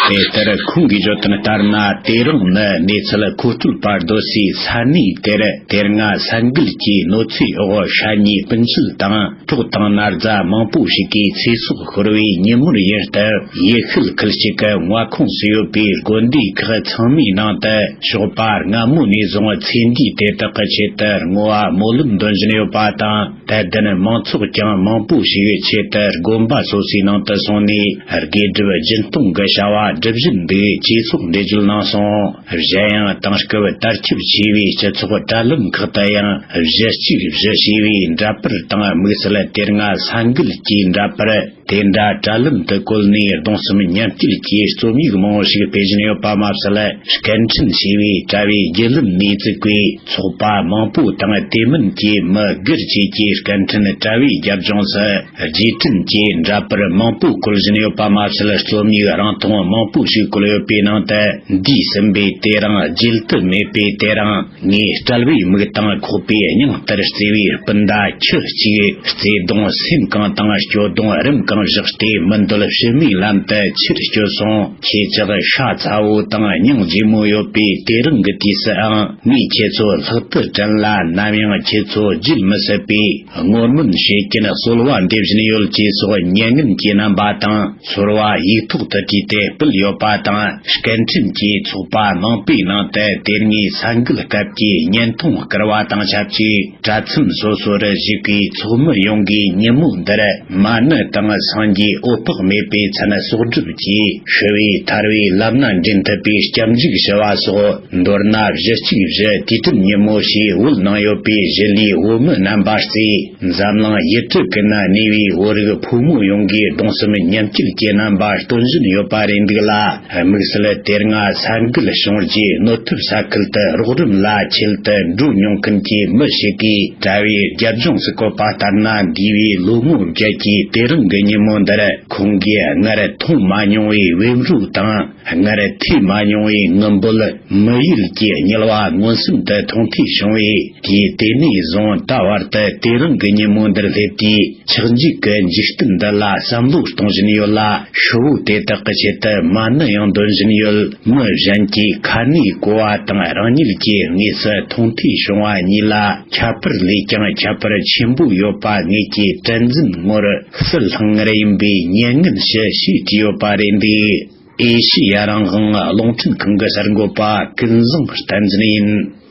དེ་ལྟར་ཁོང་གིས་བརྗོད་དོན་ལྟར་ན། དེ་རིང་ནི་གནས་ཚུལ་མཁོ་སྤྲོད་པ་སྡོད་སའི་ས་གནས་དེར། དེ་སྔ་ས་འགུལ་གྱི་གནོད་འཚེའི་འོག་ཤ་ཉེ་སྤུན་མཆེད་དང་གྲོགས་དང་ན་བཟའ་མང་པོ་ཞིག་གི་ཚེ་སྲོག་ཤོར་བའི་ཉིན་མོར་ཡིན་སྟབས། ཡུལ་ཤུལ་ཁུལ་གཅིག་གི་མངའ་ཁོངས་སུ་ཡོད་པའི་དགོན་སྡེ་ཁག་ཚང་མའི་ནང་དུ། ཞོགས་པ་སྔ་མོ་ནས་བཟུང་ཚེ་འདས་དེ་དག་གི་ཆེད་དུ་བསྔོ་བ་སྨོན་ལམ་འདོན་བཞིན་ཡོད་པ་དང་། དད་ལྡན་མང་ཚོགས་ཀྱང་མང་པོ་ཞིག་ཆེད་དུ་དགོན་པ་སོ་སོའི་ནང་དུ་སོང་ནས། དགེ་སྒྲུབ་སྦྱིན་གཏོང་གི་བྱ་བ་སྒྲུབ་བཞིན་འདུག་ཅེས་སོགས་འགྲེལ་བརྗོད་གནང་སོང་། གཞན་ཡང་། དེང་སྐབས་དར་ཁྱབ་ཆེ་བའི་སྤྱི་ཚོགས་དྲ་ལམ་ཁག་ཏུ་ཡང་། བཞི་གཅིག་བཞི་ཞེས་པའི་འདྲ་པར་དང་། དམིགས་བསལ་དེ་སྔ་ས་འགུལ་གྱི་འདྲ་པར། དེ་འདྲ་དྲ་ལམ་དུ་བཀོད་ནས་གདུང་སེམས་མཉམ་སྐྱེད་ཀྱི་རྩོམ་ཡིག་མང་བོ་ཞིག་སྤེལ་བཞིན་ཡོད་པ་མ་ཟད། སྐད་འཕྲིན་ཞེས་པའི་དྲ་བའི་བརྒྱུད་ལམ་ནས་བཙུགས་པའི་ཚོགས་པ་མང་པོ་དང་། དེ་མིན་གྱི་མི་སྒེར་བཅས་ཀྱི་སྐད་འཕྲིན་དྲ་བའི་རྒྱབ་ལྗོངས་སུ། རྗེས་དྲན་གྱི་འདྲ་པར་མང་པོ་བཀོད་བཞིན་ཡོད་པ་མ་ཟད། རྩོམ་ཡིག་རིང་ཐུང་མང་པོ་ཞིག་བཀོད་ཡོད་པའི་ནང་དུ། འདས་ཟིན་པའི་དེ་རིང་། བརྗེད་དུ་མེད་པའི་དེ་རིང་། ངས་བསྐྲལ་བའི་མིག་དང་ཁོག་པའི་སྙིང་ལྟར་བརྩེ་བའི་སྤུན་ཟླ་ཁྱུ་གཅིག། བརྩེ་གདུང་སེམས་གང་དང་སྐྱོ་གདུང་རིམ་གང་བཞག་སྟེ། མི་འདོད་ཕྱི་མའི་ལམ་དུ་ཕྱིར་བསྐྱོད་སོང་། ཁྱེད་ཅག་ཤ་ཚ་བོ་དང་སྙིང་རྗེ་མོ་ཡོད་པའི་དེ་རིང་གི་དུས་སུའང་། ངས་ཁྱེད་ཚོ་ལྷག་ཏུ་དྲན་ལ། ནམ་ཡང་ཁྱེད་ཚོ་བརྗེད་མི་སྲིད་པའི་བསྔོ་སྨོན་བྱེད་ཀྱིན་གསོལ་བ་འདེབས་བཞིན་ཡོད། ཅེས་སོགས་མྱ་ངན་གྱི་རྣམ་པ་དང་། ཚོར་བ་ཡིག་ཐོག་ཏུ་བྲིས་ཏེ་སྤེལ་ཡོད་པ་དང་། སྐད་འཕྲིན་གྱི་ཚོགས་པ་མང་པོའི་ནང་དུ་དེ་སྔའི་ས་འགུལ་སྐབས་ཀྱི་བརྙན་ཐུང་བསྐུར་བ་དང་ཆབས་ཅིག་དྲ་མཚམས་སོ་སོ་རུ་བཞུགས་པའི་ཚོགས་མི་ཡོངས་ཀྱིས་ཉིན་མོ་འདིར་མ་ཎི་དང་སངས་རྒྱས་འོད་དཔག་མེད་པའི་མཚན་གསོག་སྒྲུབ་ཀྱིས། ཤི་བའི་ཐར་བའི་ལམ་སྣ་འདྲེན་ཐུབ་པའི་སྐྱབས་འཇུག་ཞུ་བ་སོགས། མདོར་ན། བཞི་གཅིག་བཞི་དུས་དྲན་ཉིན་མོ་ཞེས་བོད་ནང་ཡོད་པའི་གཞིས་ལུས་བོད་མི་རྣམ་པ་རྩིས། འཛམ་གླིང་ཡུལ་གྲུ་ཀུན་ན་གནས་པའི་བོད་རིགས་ཕོ་མོ་ཡོངས་ཀྱི་གདུང་སེམས་མཉམ་སྐྱེད་ཀྱི་རྣམ་པ། སྟོན་བཞིན་ཡོད་པ་རེད་འདུག་ལ། དམིགས་བསལ་དེ་སྔ་ས་འགུལ་བྱུང་རྗེས་གནོད་ཐེབས་ས་ཁུལ་དུ་རོགས་རམ་ལ་ཆེད་དུ་འགྲོ་མྱོང་མཁན་གྱི་མི་ཞིག་གིས་དྲ་བའི་རྒྱབ་ལྗོངས་སུ་བཀོད་པ་ལྟར་ན། འདས་པའི་ལོ་ངོ་བརྒྱད་ཀྱི་དེ་རིང་གི་ཉིན་མོ་འདིར་ཁོང་གིས་སྔར་མཐོང་མ་མྱོང་བའི་བེམ་རོ་དང་། སྔར་ཐོས་མ་མྱོང་བའི་ངུ་འབོད། མི་ཡུལ་གྱི་དམྱལ་བ་མངོན་སུམ་དུ་མཐོང་ཐོས་བྱུང་བས། དུས་དེ་ནས་བཟུང་ད་བར་དུ་དེ་རིང་གི་ཉིན་མོ་འདིར་སླེབས་དུས། ཆགས་འཇིག་གི་འཇིག་རྟེན་འདི་ལ་བསམ་བློ་གཏོང་བཞིན་ཡོད་ལ། ཤི་བོ་དེ་དག་གི་ཆེད་དུ་མ་ཎི་ཡང་འདོན་བཞིན་ཡོད། མི་གཞན་གྱིས་ཁ་ནས་གོ་བ་དང་རང་ཉིད་ཀྱི་དངོས་སུ་མཐོང་ཐོས་བྱུང་བ་གཉིས་ལ་ཁྱད་པར་ལས་ཀྱང་ཁྱད་པར་ཆེན་པོ་ཡོད་པ། ངེད་ཀྱིས་དྲན་འཛིན་ངོར་ཟི་ལྷང་ངེར་ཡིན་པའི་མྱ་ངན་ཞུ་ཞེས་བྲིས་ཡོད་པ་རེད་འདུག། ཨེ་ཤེ་ཡ་རང་དབང་རླུང་འཕྲིན་ཁང་གི་གསར་འགོད་པ་ཀུན་བཟང་བསྟན་འཛིན་ཡིན།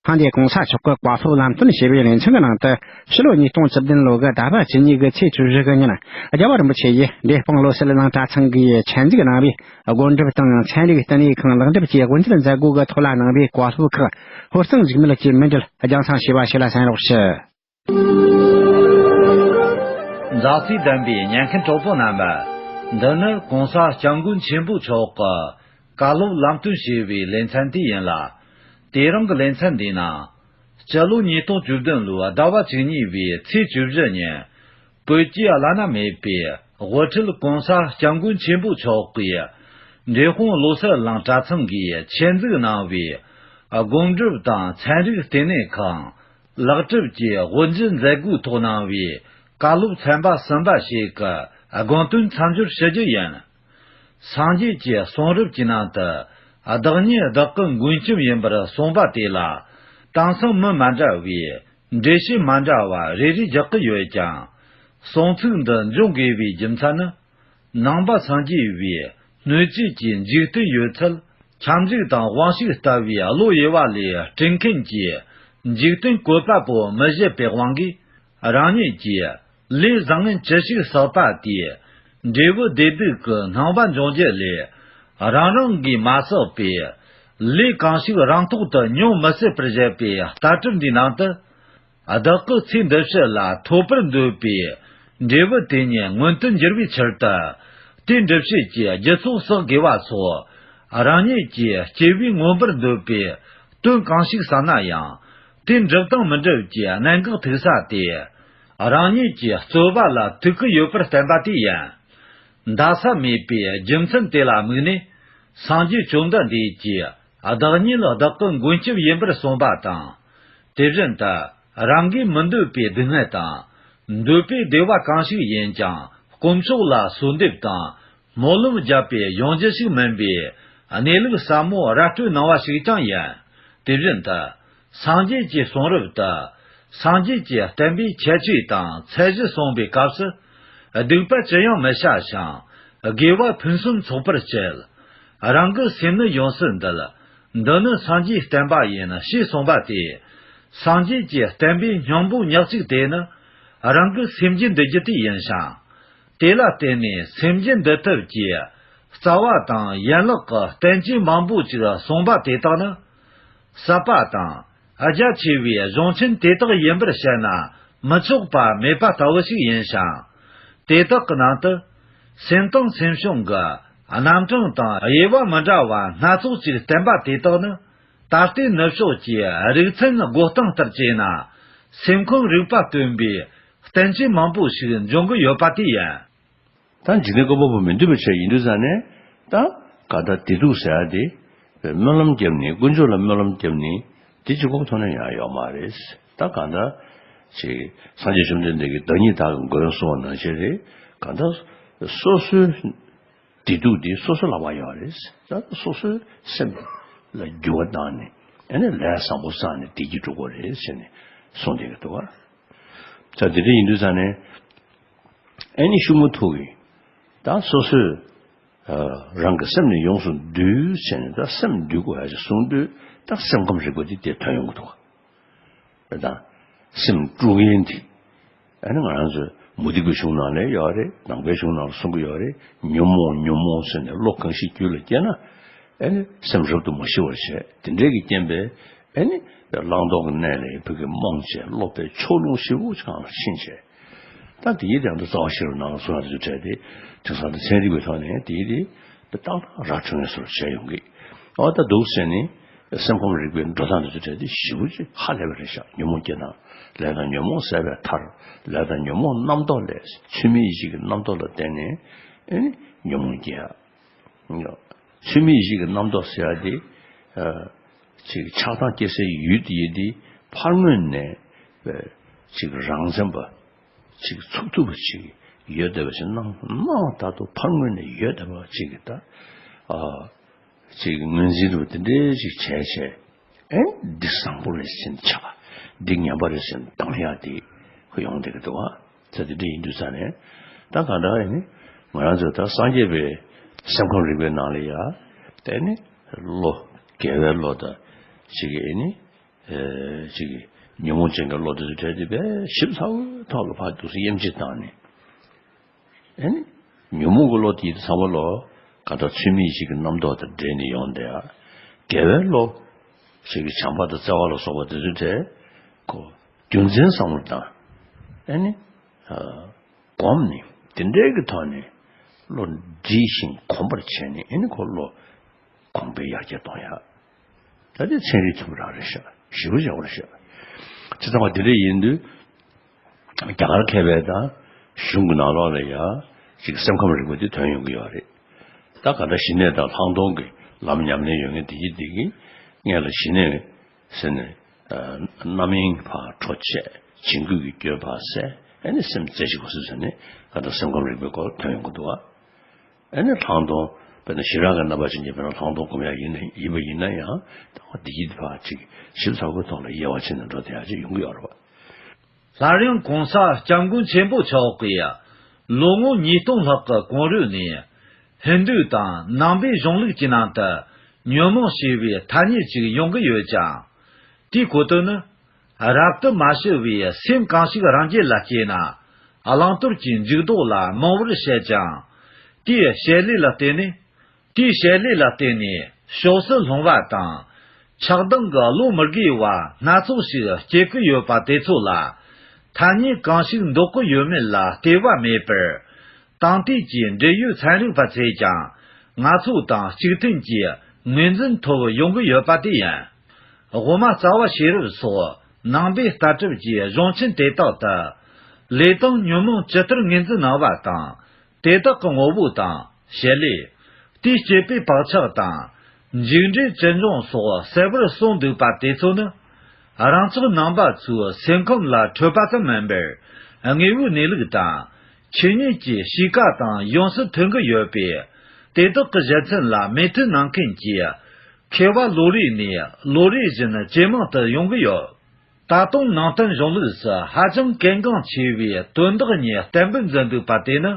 ཐེངས་འདིའི་གོང་ས་མཆོག་གི་བཀའ་སློབ་ལམ་སྟོན་ཞེས་པའི་ལེ་ཚན་གྱི་ནང་དུ། ཕྱི་ལོ་ཉིས་སྟོང་བཅུ་བདུན་ལོ་གི་ཟླ་བ་བཅུ་གཉིས་ཀྱི་ཚེས་བཅུ་བཞི་གི་ཉིན། རྒྱལ་བ་རིན་པོ་ཆེ་ཡིས་འབྲས་སྤུངས་བློ་གསལ་གླིང་གྲྭ་ཚང་གིས་ཆེད་འཛུགས་གནང་བའི་སྒོམ་སྒྲུབ་དང་ཚན་རིག་བསྟི་གནས་ཁང་ལེགས་འགྲུབ་ཀྱི་དབུ་འབྱེད་མཛད་སྒོ་གི་ཐོག་ལ་གནང་བའི་བཀའ་སློབ་ཁག་ཧོར་གཙང་འཇིགས་མེད་ཀྱིས་མུ་མཐུད་རྒྱང་སྲིང་བྱས་པ་ཞིག་ལ་གསན་རོགས་ཞུ། མཛའ་བརྩེ་ལྡན་པའི་ཉན་མཁན་གྲོགས་པོ་རྣམ་པ། འདི་ནི་གོང་ས་སྐྱབས་མགོན་ཆེན་པོ་མཆོག་གི་བཀའ་སློབ་ལམ་སྟོན་ཞེས་པའི་ལེ་ཚན་དེ་ཡིན་ལ། དེ་རིང་གི་ལེ་ཚན་འདིའི་ནང་། སྤྱི་ལོ་ཉིས་སྟོང་བཅུ་བདུན་ལོའི་ཟླ་བ་བཅུ་གཉིས་པའི་ཚེས་བཅུ་བཞི་ཉིན། བོད་ཀྱི་བླ་ན་མེད་པའི་དབུ་ཁྲིད་གོང་ས་སྐྱབས་མགོན་ཆེན་པོ་མཆོག་གིས། འབྲས་སྤུངས་བློ་གསལ་གླིང་གྲྭ་ཚང་གིས་ཆེད་འཛུགས་གནང་བའི་སྒོམ་སྒྲུབ་དང་ཚན་རིག་བསྟི་གནས་ཁང་ལེགས་གྲུབ་ཀྱི་དབུ་འབྱེད་མཛད་སྒོའི་ཐོག་གནང་བའི་བཀའ་སློབ་ཚན་པ་གསུམ་པ་ཞིག་གི་དགོངས་དོན་མཚམས་སྦྱོར་ཞུ་རྒྱུ་ཡིན། སངས་རྒྱས་ཀྱི་གསུང་རབ་ཀྱི་ནང་དུ། བདག་ཉིད་བདག་གི་མགོན་སྐྱབས་ཡིན་པར་གསུངས་པ་དེ་ལ། དེང་སང་མི་མ་འདྲ་བས་འགྲེལ་བཤད་མ་འདྲ་བ་རེ་རེ་རྒྱག་གི་ཡོད་ཀྱང་། གསུང་ཚིག་འདི་འབྱུང་དགོས་པའི་རྒྱུ་མཚན་ནི། ནང་པ་སངས་རྒྱས་པའི་སྣོད་བཅུད་ཀྱི་འཇིག་རྟེན་ཡོད་ཚད། ཁྱབ་འཇུག་དང་དབང་ཕྱུག་ལྟ་བུའི་བློ་དབྱེ་བ་ལས་སྐྲུན་མཁན་གྱི་འཇིག་རྟེན་བཀོད་པ་པོ་མི་བཞེད་པའི་དབང་གིས། རང་ཉིད་ཀྱིས་ལས་བཟང་ངན་ཅི་ཞིག་བསགས་པ་དེས། འབྲས་བུ་བདེ་སྡུག་གི་སྣང་བ་འབྱུང་རྒྱུ་ལས། རང་རང་གིས་མ་བསགས་པའི་ལས་གང་ཞིག་རང་ཐོག་ཏུ་མྱོང་མི་སྲིད་པར་བཞེད་པའི་ལྟ་གྲུབ་འདིའི་ནང་དུ། བདག་གི་ཚེ་འདི་ཕྱི་ལ་ཐོབ་པར་འདོད་པའི་འབྲས་བུ་དེ་ཉིད་མངོན་དུ་འགྱུར་བའི་ཕྱིར་དུ། དེ་འགྲུབ་བྱེད་ཀྱི་རྒྱུ་ཚོགས་བསགས་དགོས་པ་སོགས། རང་ཉིད་ཀྱིས་སྐྱེ་བོས་མངོན་པར་འདོད་པའི་དོན་གང་ཞིག་བསམ་ན་ཡང་། དེ་འགྲུབ་དང་མི་འགྲུབ་ཀྱི་གནད་འགག་ཐུག་ས་དེ། རང་ཉིད་ཀྱི་རྩོལ་བ་ལ་ཐུག་གི་ཡོད་པར་བསྟན་པ་དེ་ཡིན། འདའ་ས་མེད་པའི་རྒྱུ་མཚན་དེ་ལ་དམིགས་ནས། སངས་རྒྱས་བཅོམ་ལྡན་འདས་ཀྱིས་བདག་ཉིད་བདག་གི་མགོན་སྐྱབས་ཡིན་པར་གསུངས་པ་དང་། དེ་བཞིན་དུ་རང་གིས་མི་འདོད་པའི་སྡུག་བསྔལ་དང་། འདོད་པའི་བདེ་བ་གང་ཞིག་ཡིན་ཀྱང་། དཀོན་མཆོག་ལ་གསོལ་འདེབས་དང་། སྨོན་ལམ་བརྒྱབ་པས་ཡོང་རྒྱུ་ཞིག་མིན་པའི་གནས་ལུགས་ཟབ་མོ་ར་སྤྲོད་གནང་བ་ཞིག་ཀྱང་ཡིན། དེ་བཞིན་དུ། སངས་རྒྱས་ཀྱི་གསུང་རབ་ཏུ། སངས་རྒྱས་ཀྱི་བསྟན་པའི་ཁྱད་ཆོས་དང་ཚད་གཞི་གསུངས་པའི་སྐབས་སུ། སྡིག་པ་ཅི་ཡང་མི་བྱ་ཞིང་། དགེ་བ་ཕུན་སུམ་ཚོགས་པར་བྱེད། རང་གི་སེམས་ནི་ཡོངས་སུ་འདུལ། འདི་ནི་སངས་རྒྱས་བསྟན་པ་ཡིན་ཞེས་གསུངས་པ་སྟེ། སངས་རྒྱས་ཀྱི་བསྟན་པའི་སྙིང་པོ་ཉག་གཅིག་དེ་ནི། རང་གི་སེམས་རྒྱུད་འདུལ་རྒྱུ་དེ་ཡིན་ཞིང་། དེ་ལ་བརྟེན་ནས་སེམས་རྒྱུད་འདུལ་ཐབས་ཀྱི་རྩ་བ་དང་ཡན་ལག་གི་བསྟན་བཅོས་མང་པོ་ཅིག་གསུངས་པ་དེ་དག་ནི། ཟབ་པ་དང་རྒྱ་ཆེ་བའི་གཞུང་ཆེན་དེ་དག་ཡིན་པར་བཤད་ན་མི་ཆོག་པ་མེད་པ་ལྟ་བུ་ཞིག་ཡིན་ཞིང་། དེ་དག་གི་ནང་དུ་སེམས་དང་སེམས་བྱུང་གི་རྣམ་གྲངས་དང་དབྱེ་བ་མི་འདྲ་བ་སྣ་ཚོགས་ཅིག་བསྟན་པ་དེ་དག་ནི། ད་ལྟའི་ནུབ་ཕྱོགས་ཀྱི་རིག་ཚན་བགོ་སྟངས་ལྟར་བྱས་ན། སེམས་ཁམས་རིག་པ་སྟོན་པའི་བསྟན་བཅོས་མང་པོ་ཞིག་འབྱུང་གི་ཡོད་པ་དེ་ཡིན། ད་འཇིག་རྟེན་བཀོད་པ་པོ་མི་འདུས་པ་བྱས་ཡིན་དུས་ཙང་ནས། ད་ག་ད་བདེ་སྡུག་ཟེར་ཡ་དེ། སྨོན་ལམ་བརྒྱབ་ནས་དཀོན་མཆོག་ལ་སྨོན་ལམ་བརྒྱབ་ནས་དེ་གཅིག་པོ་ཐོག་ནས་ཡང་ཡོད་མ་རེད། ད་ག་ད་ཅིག་སངས་རྒྱས་བཅོམ་ལྡན་འདས་ཀྱིས་བདག་ཉིད་བདག་གི་མགོན་གསུངས་པ་ནང་བཞིན་རེད། ག་ད་སོ་སོའི་བདེ་སྡུག་དེ་སོ་སོ་ལ་བ་ཡོད་རེད། ད་སོ་སོའི་སེམས་ལ་འགྱུར་བ་བཏང་ནས་ཨ་ནི་ལས་བཟང་པོ་བསགས་ནས་བདེ་སྐྱིད་སྒྲུབ་དགོས་རེད་ཟེར་ནས་གསུངས་བསྡད་ཀྱི་འདུག་བ། ད་དེ་འདྲ་ཡིན་དུས་ཙང་ནས། ཨ་ནི་ཤུགས་མ་ཐུག་གི། ད་སོ་སོས། ཨ། རང་གི་སེམས་ནི་ཡོངས་སུ་འདུལ་བྱས་ནས་ད་སེམས་འདུལ་དགོས་ཡ་ཞིག་གསུངས་དུས་ད་སེམས་ཁམས་རིག་པ་འདི་དེ་ཐོན་ཡོང་གི་འདུག་ད་སེམས་དཀྲུག་མཁན་དེ། ཨ་ནི་ང་རང་ཚོའི་མུ་སྟེགས་པའི་གཞུང་ནང་ལ་ཡོད་རེད། ནང་པའི་གཞུང་ནང་ལ་གསུང་གི་ཡོད་རེད། ཉོན་མོངས་ཉོན་མོངས་ཟེར་ནས་བློ་གང་ཞིག་རྒྱུད་ལ་སྐྱེས་ན། ཨ་ནི་སེམས་རབ་ཏུ་མ་ཞི་བར་བྱས། དེ་འདྲའི་གི་རྐྱེན་པས། ཨེ་ནི་བླང་དོར་གྱི་གནས་ལ་ཕ་གི་རྨོངས་བྱས། སློབ་པའི་ཕྱོགས་ལྷུང་ཞེ་པོ་ཅིག་སླེབས་བྱས། ད་དེའི་དོན་དུ་རྩ་བ་ཤེས་རབ་ནང་ལ་གསུངས་ཡག་དེ་ཚོ་བྲལ་ཏེ། དེང་སང་དེ་ཚན་རིག་པའི་ཐོག་ནས་དེའི་དེ་ཏག་ཏག་ར་འཕྲོད་མཁན་བཟོ་འདྲ་བྱས་ཡོང་གི། ཨོ་ད་འདུག་ཟེར་ནས་སེམས་ཁམས་རིག་པའི་འགྲོ་སྟངས་དེ་ཚོ་བྲལ་ཏེ་ཞེ་པོ་ཅིག་ཧ་ལས་པ་རེད་ཤག་ཉོན་མོངས་སྐྱེ་སྟངས། ལས་དང་ཉོན་མོངས་ཟད་པའི་མཐར། ལས་དང་ཉོན་མོངས་རྣམ་རྟོག་ལས། ཚུལ་མིན་ཡིད་བྱེད་ཀྱི་རྣམ་རྟོག་ལ་བརྟེན་ནས་ཨེ་ནི་ཉོན་མོངས་སྐྱེ་ཡག་ཚུལ་མིན་ཡིད་བྱེད་ཀྱི་རྣམ་རྟོག་ཟེར་ཡག་དེ། ཨ། ཅིག་ཆགས་སྡང་སྐྱེ་སའི་ཡུལ་དེ་ཡི་དེ་ཕར་ངོས་ནས་ཅིག་རང་མཚན་པ། ཅིག་ཚུགས་ཐུབ་པ་ཅིག་ཡོད་བསྡད་པ་ཞིག་སྣང་སྣང་བ་ལྟར་དུ་ཕར་ངོས་ནས་ཡོད་བསྡད་པ་ཅིག་གི་ད། ཨ། ཅིག་ངོས་འཛིན་རུ་དེ་འདྲའི་ཅིག་བྱས་བྱས། ཨེ། འདི་བཟང་པོ་རེད་ཟེར་ནས་ཆགས། འདི་ངན་པ་རེད་ཟེར་ནས་སྡང་ཡག་དེ་ཁོ་ཡོང་བསྡད་ཀྱི་འདུག་ཨ། ཚེ་འདི་འདྲ་ཡིན་དུས་ཙང་ནས། ད་གང་འདྲ་ཡིན་ནི། ང་རང་ཚོ་ད་སངས་རྒྱས་པའི་སེམས་ཁམས་རིག་པའི་ནང་ལ་ཡ། དེ་ནི་བློ། དགེ་བའི་བློ་དང་ཅིག་ཨེ་ནི། ཨེ། ཅིག་ཉོན་མོངས་ཅན་གྱི་བློ་དེ་ཚོ་བྲལ་ཏེ་དཔེ་ཞིབ་ཚགས་པོའི་ཐོག་ལ་ཕར་འདུག་སེ་དབྱེ་འབྱེད་བཏང་ནས། ཨེ་ནི། ཉོན་མོངས་ཀྱི་བློ་དེ་ཚང་མ་ལོ། གང་ལྟར་ཚུལ་མིན་ཡིད་བྱེད་ཀྱི་རྣམ་རྟོག་དང་འབྲེལ་ནས་ཡོང་བསྡད་ཡ། དགེ་བའི་བློ། ཞིག་གི་བྱམས་པ་དང་བརྩེ་བ་ལ་སོགས་པ་དེ་ཚོའི་གྲས། ཁོ། རྒྱུ་མཚན་བསམ་བློ་བཏང་། ཨེ་ནི། ཨ། སྒོམ་ནས་དེ་འདྲའི་གི་ཐོག་ནས་བློ་འདྲིས་ཤིང་གོམས་པར་བྱས་ནས། ཨེ་ནི་ཁོ་བློ་གོང་འཕེལ་ཡར་རྒྱས་གཏོང་ཡ། ད་དེ་ཚན་རིག་ཐོན་པ་རང་རེད་ཤག་ཞེ་པོ་ཡག་པོ་རེད་ཤག་བྱས་ཙང་མ་དེ་འདྲ་ཡིན་དུས། རྒྱ་གར་མཁས་པའི་དང་གཞུང་གི་ནང་ལོགས་ལ་ཡ་ཅིག་སེམས་ཁམས་རིག་པ་དེ་ཐོན་ཡོང་གི་ཡོད་རེད། ད་ག་འདྲ་ཞི་གནས་དང་ལྷག་མཐོང་གི་ལམ་ཉམས་ལེན་ཡོད་མཁན་དེ་གྱིས་དེ་གིས་སྔོན་ལ་ཞི་གནས་ཟེར་ནས། ཨ། རྣམ་གཡེང་ཕར་འཕྲོ་བཅད། བྱིང་རྒོད་ཀྱི་སྐྱོན་ཕར་སེལ། ཨེ་ནི་སེམས་རྩེ་གཅིག་པ་བཟོས་ཟེར་ནས་ག་འདྲ་སེམས་ཁམས་རིག་པའི་སྐོར་ཐོན་ཡོང་གི་འདུག་ཨ། ཨེ་ནི་ལྷག་མཐོང་། དཔེར་ན་ཞི་རགས་ཀྱི་རྣམ་པ་ཅན་གྱིས་དཔེར་ན་ལྷག་མཐོང་སྒོམ་ཡག་ཡིན་ན་ཡིན་པ་ཡིན་ན་ཡང་། ད་འདི་གྱིས་ཕར་ཅིག་ཞིབ་ཚགས་པོའི་ཐོག་ལ་དབྱེ་བ་ཕྱེ་ནས་འགྲོ་བསྡད་ཡག་ཅིག་ཡོང་གི་ཡོད་རེད་པ། སླར་ཡང་གོང་ས་སྐྱབས་མགོན་ཆེན་པོ་མཆོག་གིས་ལོ་ངོ་ཉིས་སྟོང་ལྷག་གི་གོང་རོལ་ནས་ཧིན་རྡུ་དང་ནང་པའི་གཞུང་ལུགས་ཀྱི་ནང་དུ་ཉོན་མོངས་ཞེས་པའི་ཐ་སྙད་ཅིག་ཡོང་གི་ཡོད་ཅིང་། དེའི་གོ་དོན་ནི། རབ་ཏུ་མ་ཞི་བའི་སེམས་གང་ཞིག་རང་རྒྱུད་ལ་སྐྱེས་ན། བླང་དོར་གྱི་འཇུག་ལྡོག་ལ་རྨོངས་པར་བྱེད་ཅིང་། དེའི་བྱེད་ལས་ལ་བརྟེན་ནས། དེའི་བྱེད་ལས་ལ་བརྟེན་ནས་ཕྱོགས་སུ་ལྷུང་བ་དང་། ཆགས་སྡང་གི་བློ་མི་དགེ་བ་སྣ་ཚོགས་ཤིག་སྐྱེ་གི་ཡོད་པ་དེ་ཚོ་ལ། ཐ་སྙད་གང་ཞིག་འདོགས་ཀྱི་ཡོད་མེད་ལ་ལྟོས་པ་མེད་པར། དེང་དུས་ཀྱི་འབྲེལ་ཡོད་ཚན་རིག་པ་ཚོས་ཀྱང་ང་ཚོ་དང་གཅིག་མཐུན་གྱིས་ངོས་འཛིན་ཐོབ་ཡོང་གི་ཡོད་པ་དེ་ཡིན། དབུ་མ་རྩ་བ་ཤེས་རབ་སོགས་ནང་པའི་ལྟ་གྲུབ་ཀྱི་གཞུང་ཆེན་དེ་དག་ཏུ། ལས་དང་ཉོན་མོངས་ཇི་ལྟར་ངོས་འཛིན་གནང་བ་དང་། དེ་དག་གི་ངོ་བོ་དང་། བྱེད་ལས། དེས་སྐྱེད་པའི་བག་ཆགས་དང་། མཇུག་འབྲས་ཅི་འབྱུང་སོགས་གསལ་བར་གསུངས་འདུག་པ་དེ་ཚོ་ནི། རང་ཅག་ནང་པ་ཚོའི་སེམས་ཁམས་ལ་འཕྲོད་པ་ཙམ་མིན་པར། དངོས་པོའི་གནས་ལུགས་དང་། ཆོས་ཉིད་ཀྱི་གཤིས་ཀ་དང་ཡོངས་སུ་མཐུན་གྱི་ཡོད་པས། དེ་དག་གི་གཞི་མཚན་ལ་མོས་མཐུན་གནང་མཁན་གྱི་མཁས་པ་ལོ་རེ་ནས་ལོ་རེ་བཞིན་ཇེ་མང་དུ་ཡོང་གི་ཡོད། ད་དུང་ནང་བསྟན་གཞུང་ལུགས་སུ་ཧ་ཅང་གལ་འགངས་ཆེ་བའི་དོན་དག་གཉིས་བསྟན་པར་འཛིན་འདུག་པ་དེ་ནི།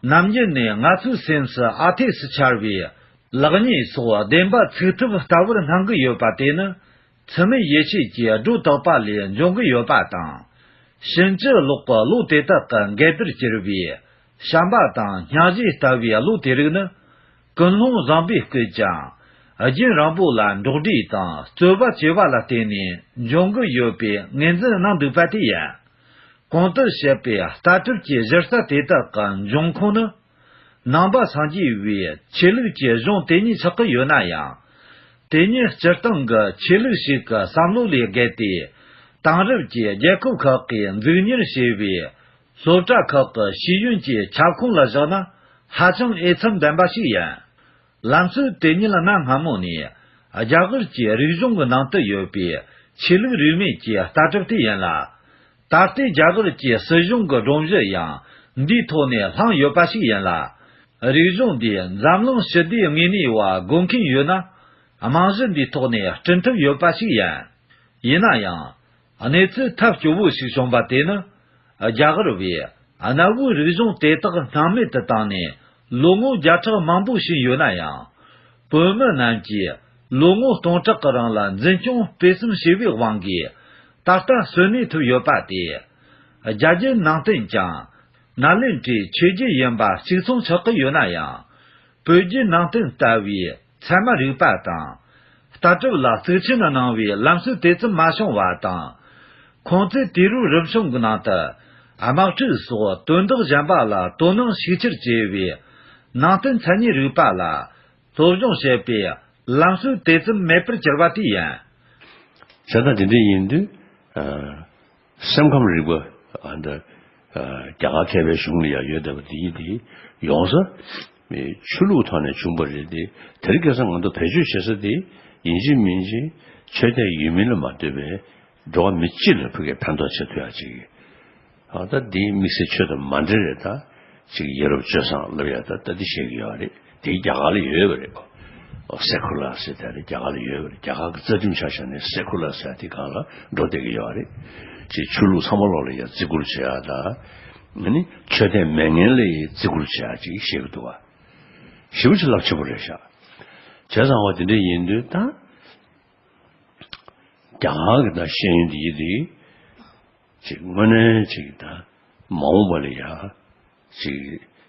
ནམ་རྒྱུན་ནས་ང་ཚོའི་སེམས་སུ་ཨ་འཐས་སུ་འཆར་བའི་ལེགས་ཉེས་སོགས་བདེན་པ་ཚུགས་ཐུབ་ལྟ་བུར་སྣང་གི་ཡོད་པ་དེ་ནི། ཚུལ་མིན་ཡིད་བྱེད་ཀྱི་སྒྲོ་བཏགས་པ་ལས་འབྱུང་གི་ཡོད་པ་དང་། ཕྱིན་ཅི་ལོག་གི་བློ་དེ་དག་གི་འགལ་ཟླར་གྱུར་པའི་བྱམས་པ་དང་སྙིང་རྗེ་ལྟ་བུའི་བློ་དེ་རིགས་ནི། ཀུན་སློང་བཟང་པོས་བསྐུལ་ཀྱང་། རྒྱུན་རིང་པོ་ལ་འགྲོགས་འདྲིས་དང་རྩོད་པ་བྱེད་པ་ལ་བརྟེན་ནས་འབྱུང་གི་ཡོད་པའི་ངོས་འཛིན་གནང་འདུག་པ་དེ་ཡིན། གོང་དུ་བཤད་པའི་ལྟ་གྲུབ་ཀྱི་གཞི་རྩ་དེ་དག་གི་འབྱུང་ཁུངས་ནི། ནང་པ་སངས་རྒྱས་པའི་ཆོས་ལུགས་ཀྱི་གཞུང་དེ་ཉིད་ཆགས་ཀྱི་ཡོད་ན་ཡང་། དེ་ཉིད་སྤྱིར་བཏང་གི་ཆོས་ལུགས་ཤིག་གི་བསམ་བློ་ལས་བརྒལ་ཏེ། དེང་རབས་ཀྱི་རྒྱལ་ཁབ་ཁག་གིས་འཛུགས་གཉེར་བྱས་པའི་སློབ་གྲྭ་ཁག་གི་ཤེས་ཡོན་གྱི་ཁྱབ་ཁོངས་ལ་བཞག་ན་ཧ་ཅང་འོས་འཚམ་ལྡན་པ་ཞིག་ཡིན། ལམ་སྲོལ་དེ་ཉིད་གནའ་སྔ་མོ་ནས་རྒྱ་གར་གྱི་རིག་གཞུང་གི་ནང་དུ་ཡོད་པའི་ཆོས་ལུགས་རིས་མེད་ཀྱི་ལྟ་གྲུབ་དེ་ཡིན་ལ། ད་ལྟའི་རྒྱ་གར་གྱི་སྲིད་གཞུང་གི་སྒྲོམ་གཞི་ཡང་འདིའི་ཐོག་ནས་བསླངས་ཡོད་པ་ཞིག་ཡིན་ལ། རིག་གཞུང་འདིས་འཛམ་གླིང་ཞི་བདེའི་དངོས་གནས་བ་དགོས་མཁན་ཡོད་ན། རྨང་གཞི་འདིའི་ཐོག་ནས་བསྐྲུན་ཐུབ་ཡོད་པ་ཞིག་ཡིན། ཡིན་ན་ཡང་། གནས་ཚུལ་ཐབས་སྐྱོ་བོ་ཞིག་བྱུང་བ་དེ་ནི། རྒྱ་གར་བས་གནའ་བོའི་རིག་གཞུང་དེ་དག་སྣང་མེད་དུ་བཏང་ནས་ལོ་ངོ་བརྒྱ་ཕྲག་མང་པོ་ཕྱིན་ཡོད་ན་ཡང་། བོད་མི་རྣམས་ཀྱིས་ལོ་ངོ་སྟོང་ཕྲག་གི་རིང་ལ་འཛིན་སྐྱོང་སྤེལ་གསུམ་བྱས་པའི་དབང་གིས་ད་ལྟ་གསོན་གནས་ཐུབ་ཡོད་པ་དེ། རྒྱ་རྒྱུད་ནང་བསྟན་ཀྱང་ནཱ་ལེནྡྲའི་ཆོས་བརྒྱུད་ཡིན་པ་གཅིག་མཚུངས་ཆགས་ཀྱི་ཡོད་ན་ཡང་། བོད་བརྒྱུད་ནང་བསྟན་ལྟ་བུའི་ཚད་མ་རིག་པ་དང་། ལྟ་གྲུབ་ལ་གཙིགས་ཆེན་གནང་བའི་ལམ་སྲོལ་དེ་ཙམ་མ་བྱུང་བ་དང་། ཁོང་ཚོས་དུས་རབས་རིམ་བྱུང་གི་ནང་དུ་དམག་འཁྲུག་སོགས་དོན་དག་གཞན་པ་ལ་དོ་སྣང་ཤུགས་ཆེར་བྱས་པའི་ནང་བསྟན་མཚན་ཉིད་རིག་པ་ལ་སློབ་སྦྱོང་བྱེད་པའི་ལམ་སྲོལ་དེ་ཙམ་མེད་པར་གྱུར་པ་དེ་ཡིན། བྱས་ཙང་དེ་འདྲ་ཡིན་དུས། ཨ། སེམས་ཁམས་རིག་པ་ཨ་འདི། ཨ། རྒྱ་གར་མཁས་པའི་གཞུང་ལ་ཡང་ཡོད་བསྡད་པ་དེ་ཡིན་དེ། ཡོང་ས་མི་ཆོས་ལུགས་ཐོག་ནས་བྱུང་བ་རེད་དེ། དེ་རིང་ཁ་སང་ང་ཚོ་བེད་སྤྱོད་བྱེད་ས་དེ་ཡིན་གཅིག་མིན་གཅིག་ཆོས་དད་ཡོད་མིན་ལ་མ་ལྟོས་པའི་འགྲོ་བ་མི་སྤྱི་ལ་ཕུགས་ཀྱི་ཕན་ཐོགས་བྱེད་ཐུབ་ཡག་ཅིག་ཨ། ད་འདིའི་དམིགས་བསལ་ཆོས་དང་མ་འབྲེལ་རེད་ད། ཅིག་ཡ་རབས་སྤྱོད་བཟང་ལབ་ཡ་ད་ད་འདི་བཤད་ཀྱི་ཡོད་རེད། དེ་རྒྱ་གར་ལ་ཡོད་པ་རེད། ཨོ། སེ་ཁུ་ལར་ཟེར་དེ་རེད། རྒྱ་གར་ལ་ཡོད་པ་རེད། རྒྱ་གར་གྱི་རྩ་ཁྲིམས་ཆ་བཞག་ནས་སེ་ཁུ་ལར་ཟེར་དེ་སྒང་ལ་འགྲོ་བསྡད་ཀྱི་ཡོད་རེད། ཅིག་ཆོས་ལུགས་ཚང་མ་ལོག་ལ་ཡ་བརྩི་བཀུར་བྱེད་ཡ་ད། ཨ་ནི་ཆོས་དད་མེད་མཁན་ལ་ཡ་བརྩི་བཀུར་བྱེད་ཡ་ཅིག་བཤད་ཀྱི་འདུག་བ། ཞེ་པོ་ཅིག་རླབས་ཆེན་པོ་རེད་ཤག་བྱས་ཙང་བ་དེ་འདྲ་ཡིན་དུས་ད། རྒྱ་གར་གྱི་ད་ཤེས་ཡོན་འདི་ཡིན་དུས། ཅིག་དངོས་གནས་ཅིག་ད་མ་འོངས་པ་ལ་ཡ་ཅིག་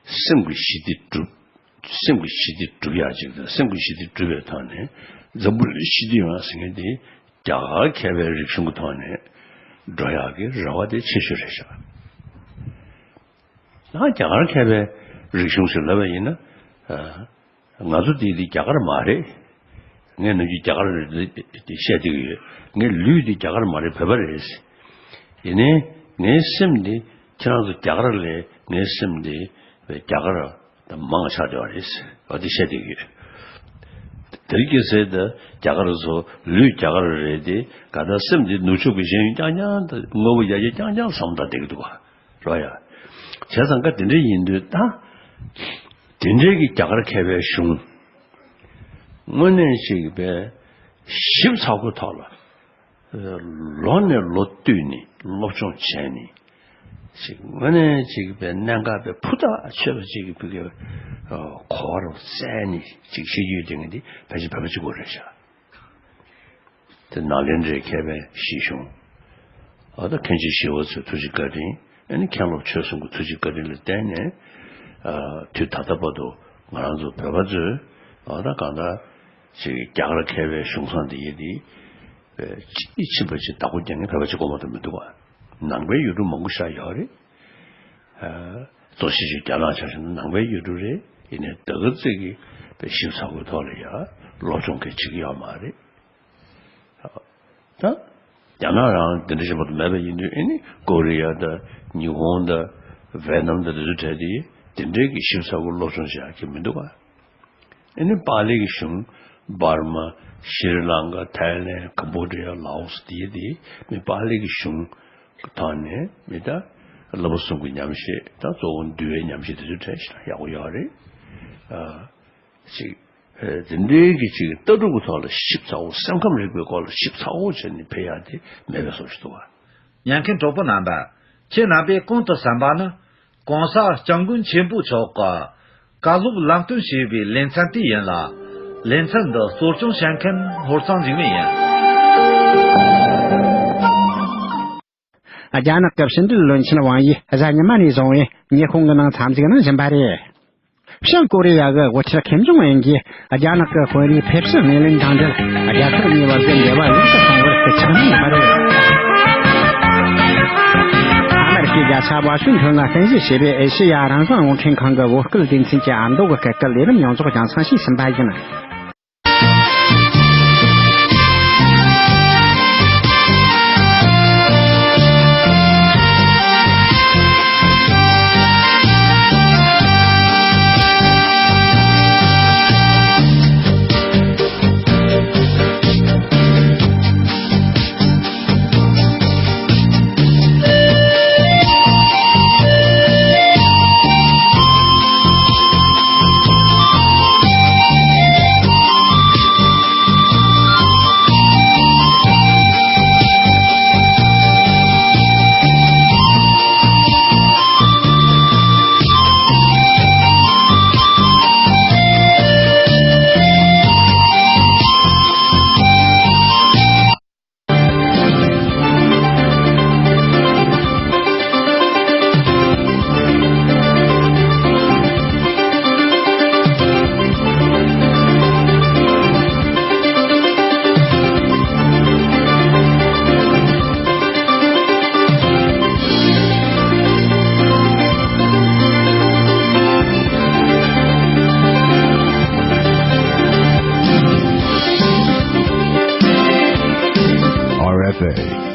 སེམས་ཀྱི་ཞི་བདེ་སྒྲུབ། སེམས་ཀྱི་ཞི་བདེ་སྒྲུབ་ཡག་ཅིག་དང་སེམས་ཀྱི་ཞི་བདེ་སྒྲུབ་པའི་ཐོག་ནས་འཛམ་བུ་གླིང་ཞི་བདེ་ཡོང་ཟེར་མཁན་དེ་རྒྱ་གར་མཁས་པའི་རིག་གཞུང་གི་ཐོག་ནས་འགྲོ་ཡག་གི་རེ་བ་དེ་ཆེ་ཤོས་རེད་ཤག་ད་རྒྱ་གར་མཁས་པའི་རིག་གཞུང་ཞིག་ལབ་པ་ཡིན་ན། ཨ། ང་ཚོ་འདི་འདི་རྒྱ་གར་མ་རེད། ངས་ནམ་རྒྱུན་རྒྱ་གར་རེད་བཤད་བསྡད་ཀྱི་ཡོད། ངའི་ལུས་འདི་རྒྱ་གར་མ་རེད། བོད་པ་རེད། ཡིན་ནའི་ངའི་སེམས་འདི་ཁྱེད་རང་ཚོ་རྒྱ་གར་ལས་ངའི་སེམས་འདི་རྒྱ་གར་དང་མང་ཆགས་བསྡད་པ་རེད། འོ་དེ་བཤད་བསྡད་ཀྱི་ཡོད། དེ་རིང་ཁ་སང་ད་རྒྱ་གར་ཚོ་ལུས་རྒྱ་གར་རེད་དེ་ག་ད་སེམས་འདི་ནུབ་ཕྱོགས་ཀྱི་ཤེས་ཡོན་རྐྱང་རྐྱང་དང་དངོས་པོ་ཡ་ཡ་རྐྱང་རྐྱང་བསམ་བློ་བཏང་བསྡད་ཀྱི་འདུག་ག་རོ་ཡ། བྱས་ཙང་ཀ་དེ་འདྲ་ཡིན་དུས་ད། དེ་འདྲའི་གི་རྒྱ་གར་མཁས་པའི་གཞུང་། དངོས་གནས་ཅིག་པའི་ཞིབ་ཚགས་པོའི་ཐོག་ལ། ལོ་ནས་ལོ་བསྟུད་ནས་སློབ་སྦྱོང་བྱས་ནས། ཅིག་དངོས་གནས་ཅིག་པའི་གནད་འགག་པའི་ཕུ་ཐག་ཆོད་པ་ཅིག་གི་ཕུ་གུ་གོ་བར་བཙལ་ནས་ཅིག་བཤད་རྒྱུ་ཡོད་དེ་ངས་འདི་ཕལ་ཆེར་བོད་པ་གཅིག་པོ་རེད་ཤག་དེ་ནཱ་ལེནྡྲའི་མཁས་པའི་བཞེད་གཞུང་། ཨ། ད་མཁན་ཆེན་ཞི་བ་འཚོའི་ཐུགས་རྗེ་བཀའ་དྲིན། ཨ་ནི་མཁན་སློབ་ཆོས་གསུམ་གྱི་ཐུགས་རྗེ་བཀའ་དྲིན་ལ་བརྟེན་ནས། ཨ། དུས་ད་ལྟ་བར་དུ་ང་རང་ཚོ་བོད་པ་ཚོས། ཨ། ད་གང་ལྟར་ཅིག་རྒྱ་གར་མཁས་པའི་གཞུང་བཟང་འདི་ཡིན་དེ། ཅིག་ཕྱིན་པ་ཅིག་བདག་པོ་རྒྱག་མཁན་བོད་པ་གཅིག་པོ་མ་གཏོགས་མི་འདུག་བ། ནང་པའི་ཡུལ་གྲུ་མང་པོ་ཞིག་ཡོད་རེད། ཨ། གཙོ་ཆེ་ཤོས་རྒྱ་ནག་ཆ་བཞག་ན་ནང་པའི་ཡུལ་གྲུ་རེད། ཡིན་ནའི་ད་ག་ཙིག་གི་ཞིབ་ཚགས་པོའི་ཐོག་ལ་ཡ་སློབ་སྦྱོང་གི་བྱེད་ཀྱི་ཡོད་མ་རེད། ད་རྒྱ་ནག་རང་དེ་འདྲ་ཞིག་མ་གཏོགས་མེད་པ་ཡིན་དུས། ཨ་ནི་ཀོ་རི་ཡ་དང་ཉི་ཧོང་དང་ཝེ་ནམ་དང་དེ་ཚོ་གྲས་དེ་དེ་འདྲའི་གི་ཞིབ་ཚགས་པོ་སློབ་སྦྱོང་བྱེད་ཡག་གི་མི་འདུག་ག་ཨ་ནི་པཱ་ལི་གི་གཞུང་། འབར་མ། ཤྲི་ལང་ཀ། ཐའི་ལེན། ཀམ་བྷོ་ཌི་ཡ། ལའོ་སི། དེ་དེ་མི་པཱ་ལི་གི་གཞུང་གི་ཐོག་ནས་མི་ད་བསླབ་པ་གསུམ་གྱི་ཉམས་བཞེས་དང་གཙོ་བོ་འདུལ་བའི་ཉམས་བཞེས་དེ་ཚོ་གྲས་ཤིག་ཡག་པོ་ཡོད་རེད། ཨ། ཅིག་ཨེ། དེ་འདྲའི་གི་ཅིག་ལྟ་གྲུབ་ཀྱི་ཐོག་ལ་ཞིབ་ཚགས་པོ། སེམས་ཁམས་རིག་པའི་སྐོར་ལ་ཞིབ་ཚགས་པོ་བྱས་ནས་ཕེབས་ཡག་དེ་མེད་པའི་བཟོ་ཞིག་འདུག་བ། ཉན་མཁན་གྲོགས་པོ་རྣམ་པ། ཁྱེད་རྣམ་པས་གོང་དུ་གསན་པ་ནི་༸གོང་ས་༸སྐྱབས་མགོན་ཆེན་པོ་མཆོག་གི་བཀའ་སློབ་ལམ་སྟོན་ཞེས་པའི་ལེ་ཚན་དེ་ཡིན་ལ། ལེ་ཚན་འདི་གཙོ་སྐྱོང་བྱེད་མཁན་ཧོར་གཙང་འཇིགས་མེད་ཡིན། རྒྱ་ནག་གི་ཕྱི་འབྲེལ་བློན་ཆེན་ཝང་ཡི་གཟའ་ཉི་མ་ནས་བཟུང་བའི་ཉི་ཧོང་གི་ནང་འཚམས་གཟིགས་གནང་བཞིན་པ་རེད། བྱང་ཀོ་རི་ཡ་གི་དབུ་ཁྲིད་ཁེམ་ཇོང་ཨན་གྱིས་རྒྱ་ནག་གི་དཔོན་རིགས་ཕེབས་བསུ་སྣེ་ལེན་དང་འབྲེལ། རྒྱལ་ཁབ་གཉིས་བར་གྱི་འབྲེལ་བ་ཡག་ཏུ་གཏོང་བར་སྐུལ་ལྕག་གནང་ཡོད་པ་རེད། ཨ་མེ་རི་ཁའི་རྒྱལ་ས་ཝ་ཤིང་ཐོན་ལ་རྟེན་གཞི་བྱས་པའི་ཨེ་ཤེ་ཡ་རང་དབང་རླུང་འཕྲིན་ཁང་གི་བོད་སྐད་སྡེ་ཚན་གྱི་ཨ་མདོ་གི་སྐད་ཀྱི་ལས་རིམ་ཡོངས་རྫོགས་རྒྱང་སྲིང་ཞུས་ཟིན་པ་ཡིན།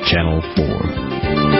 Channel four.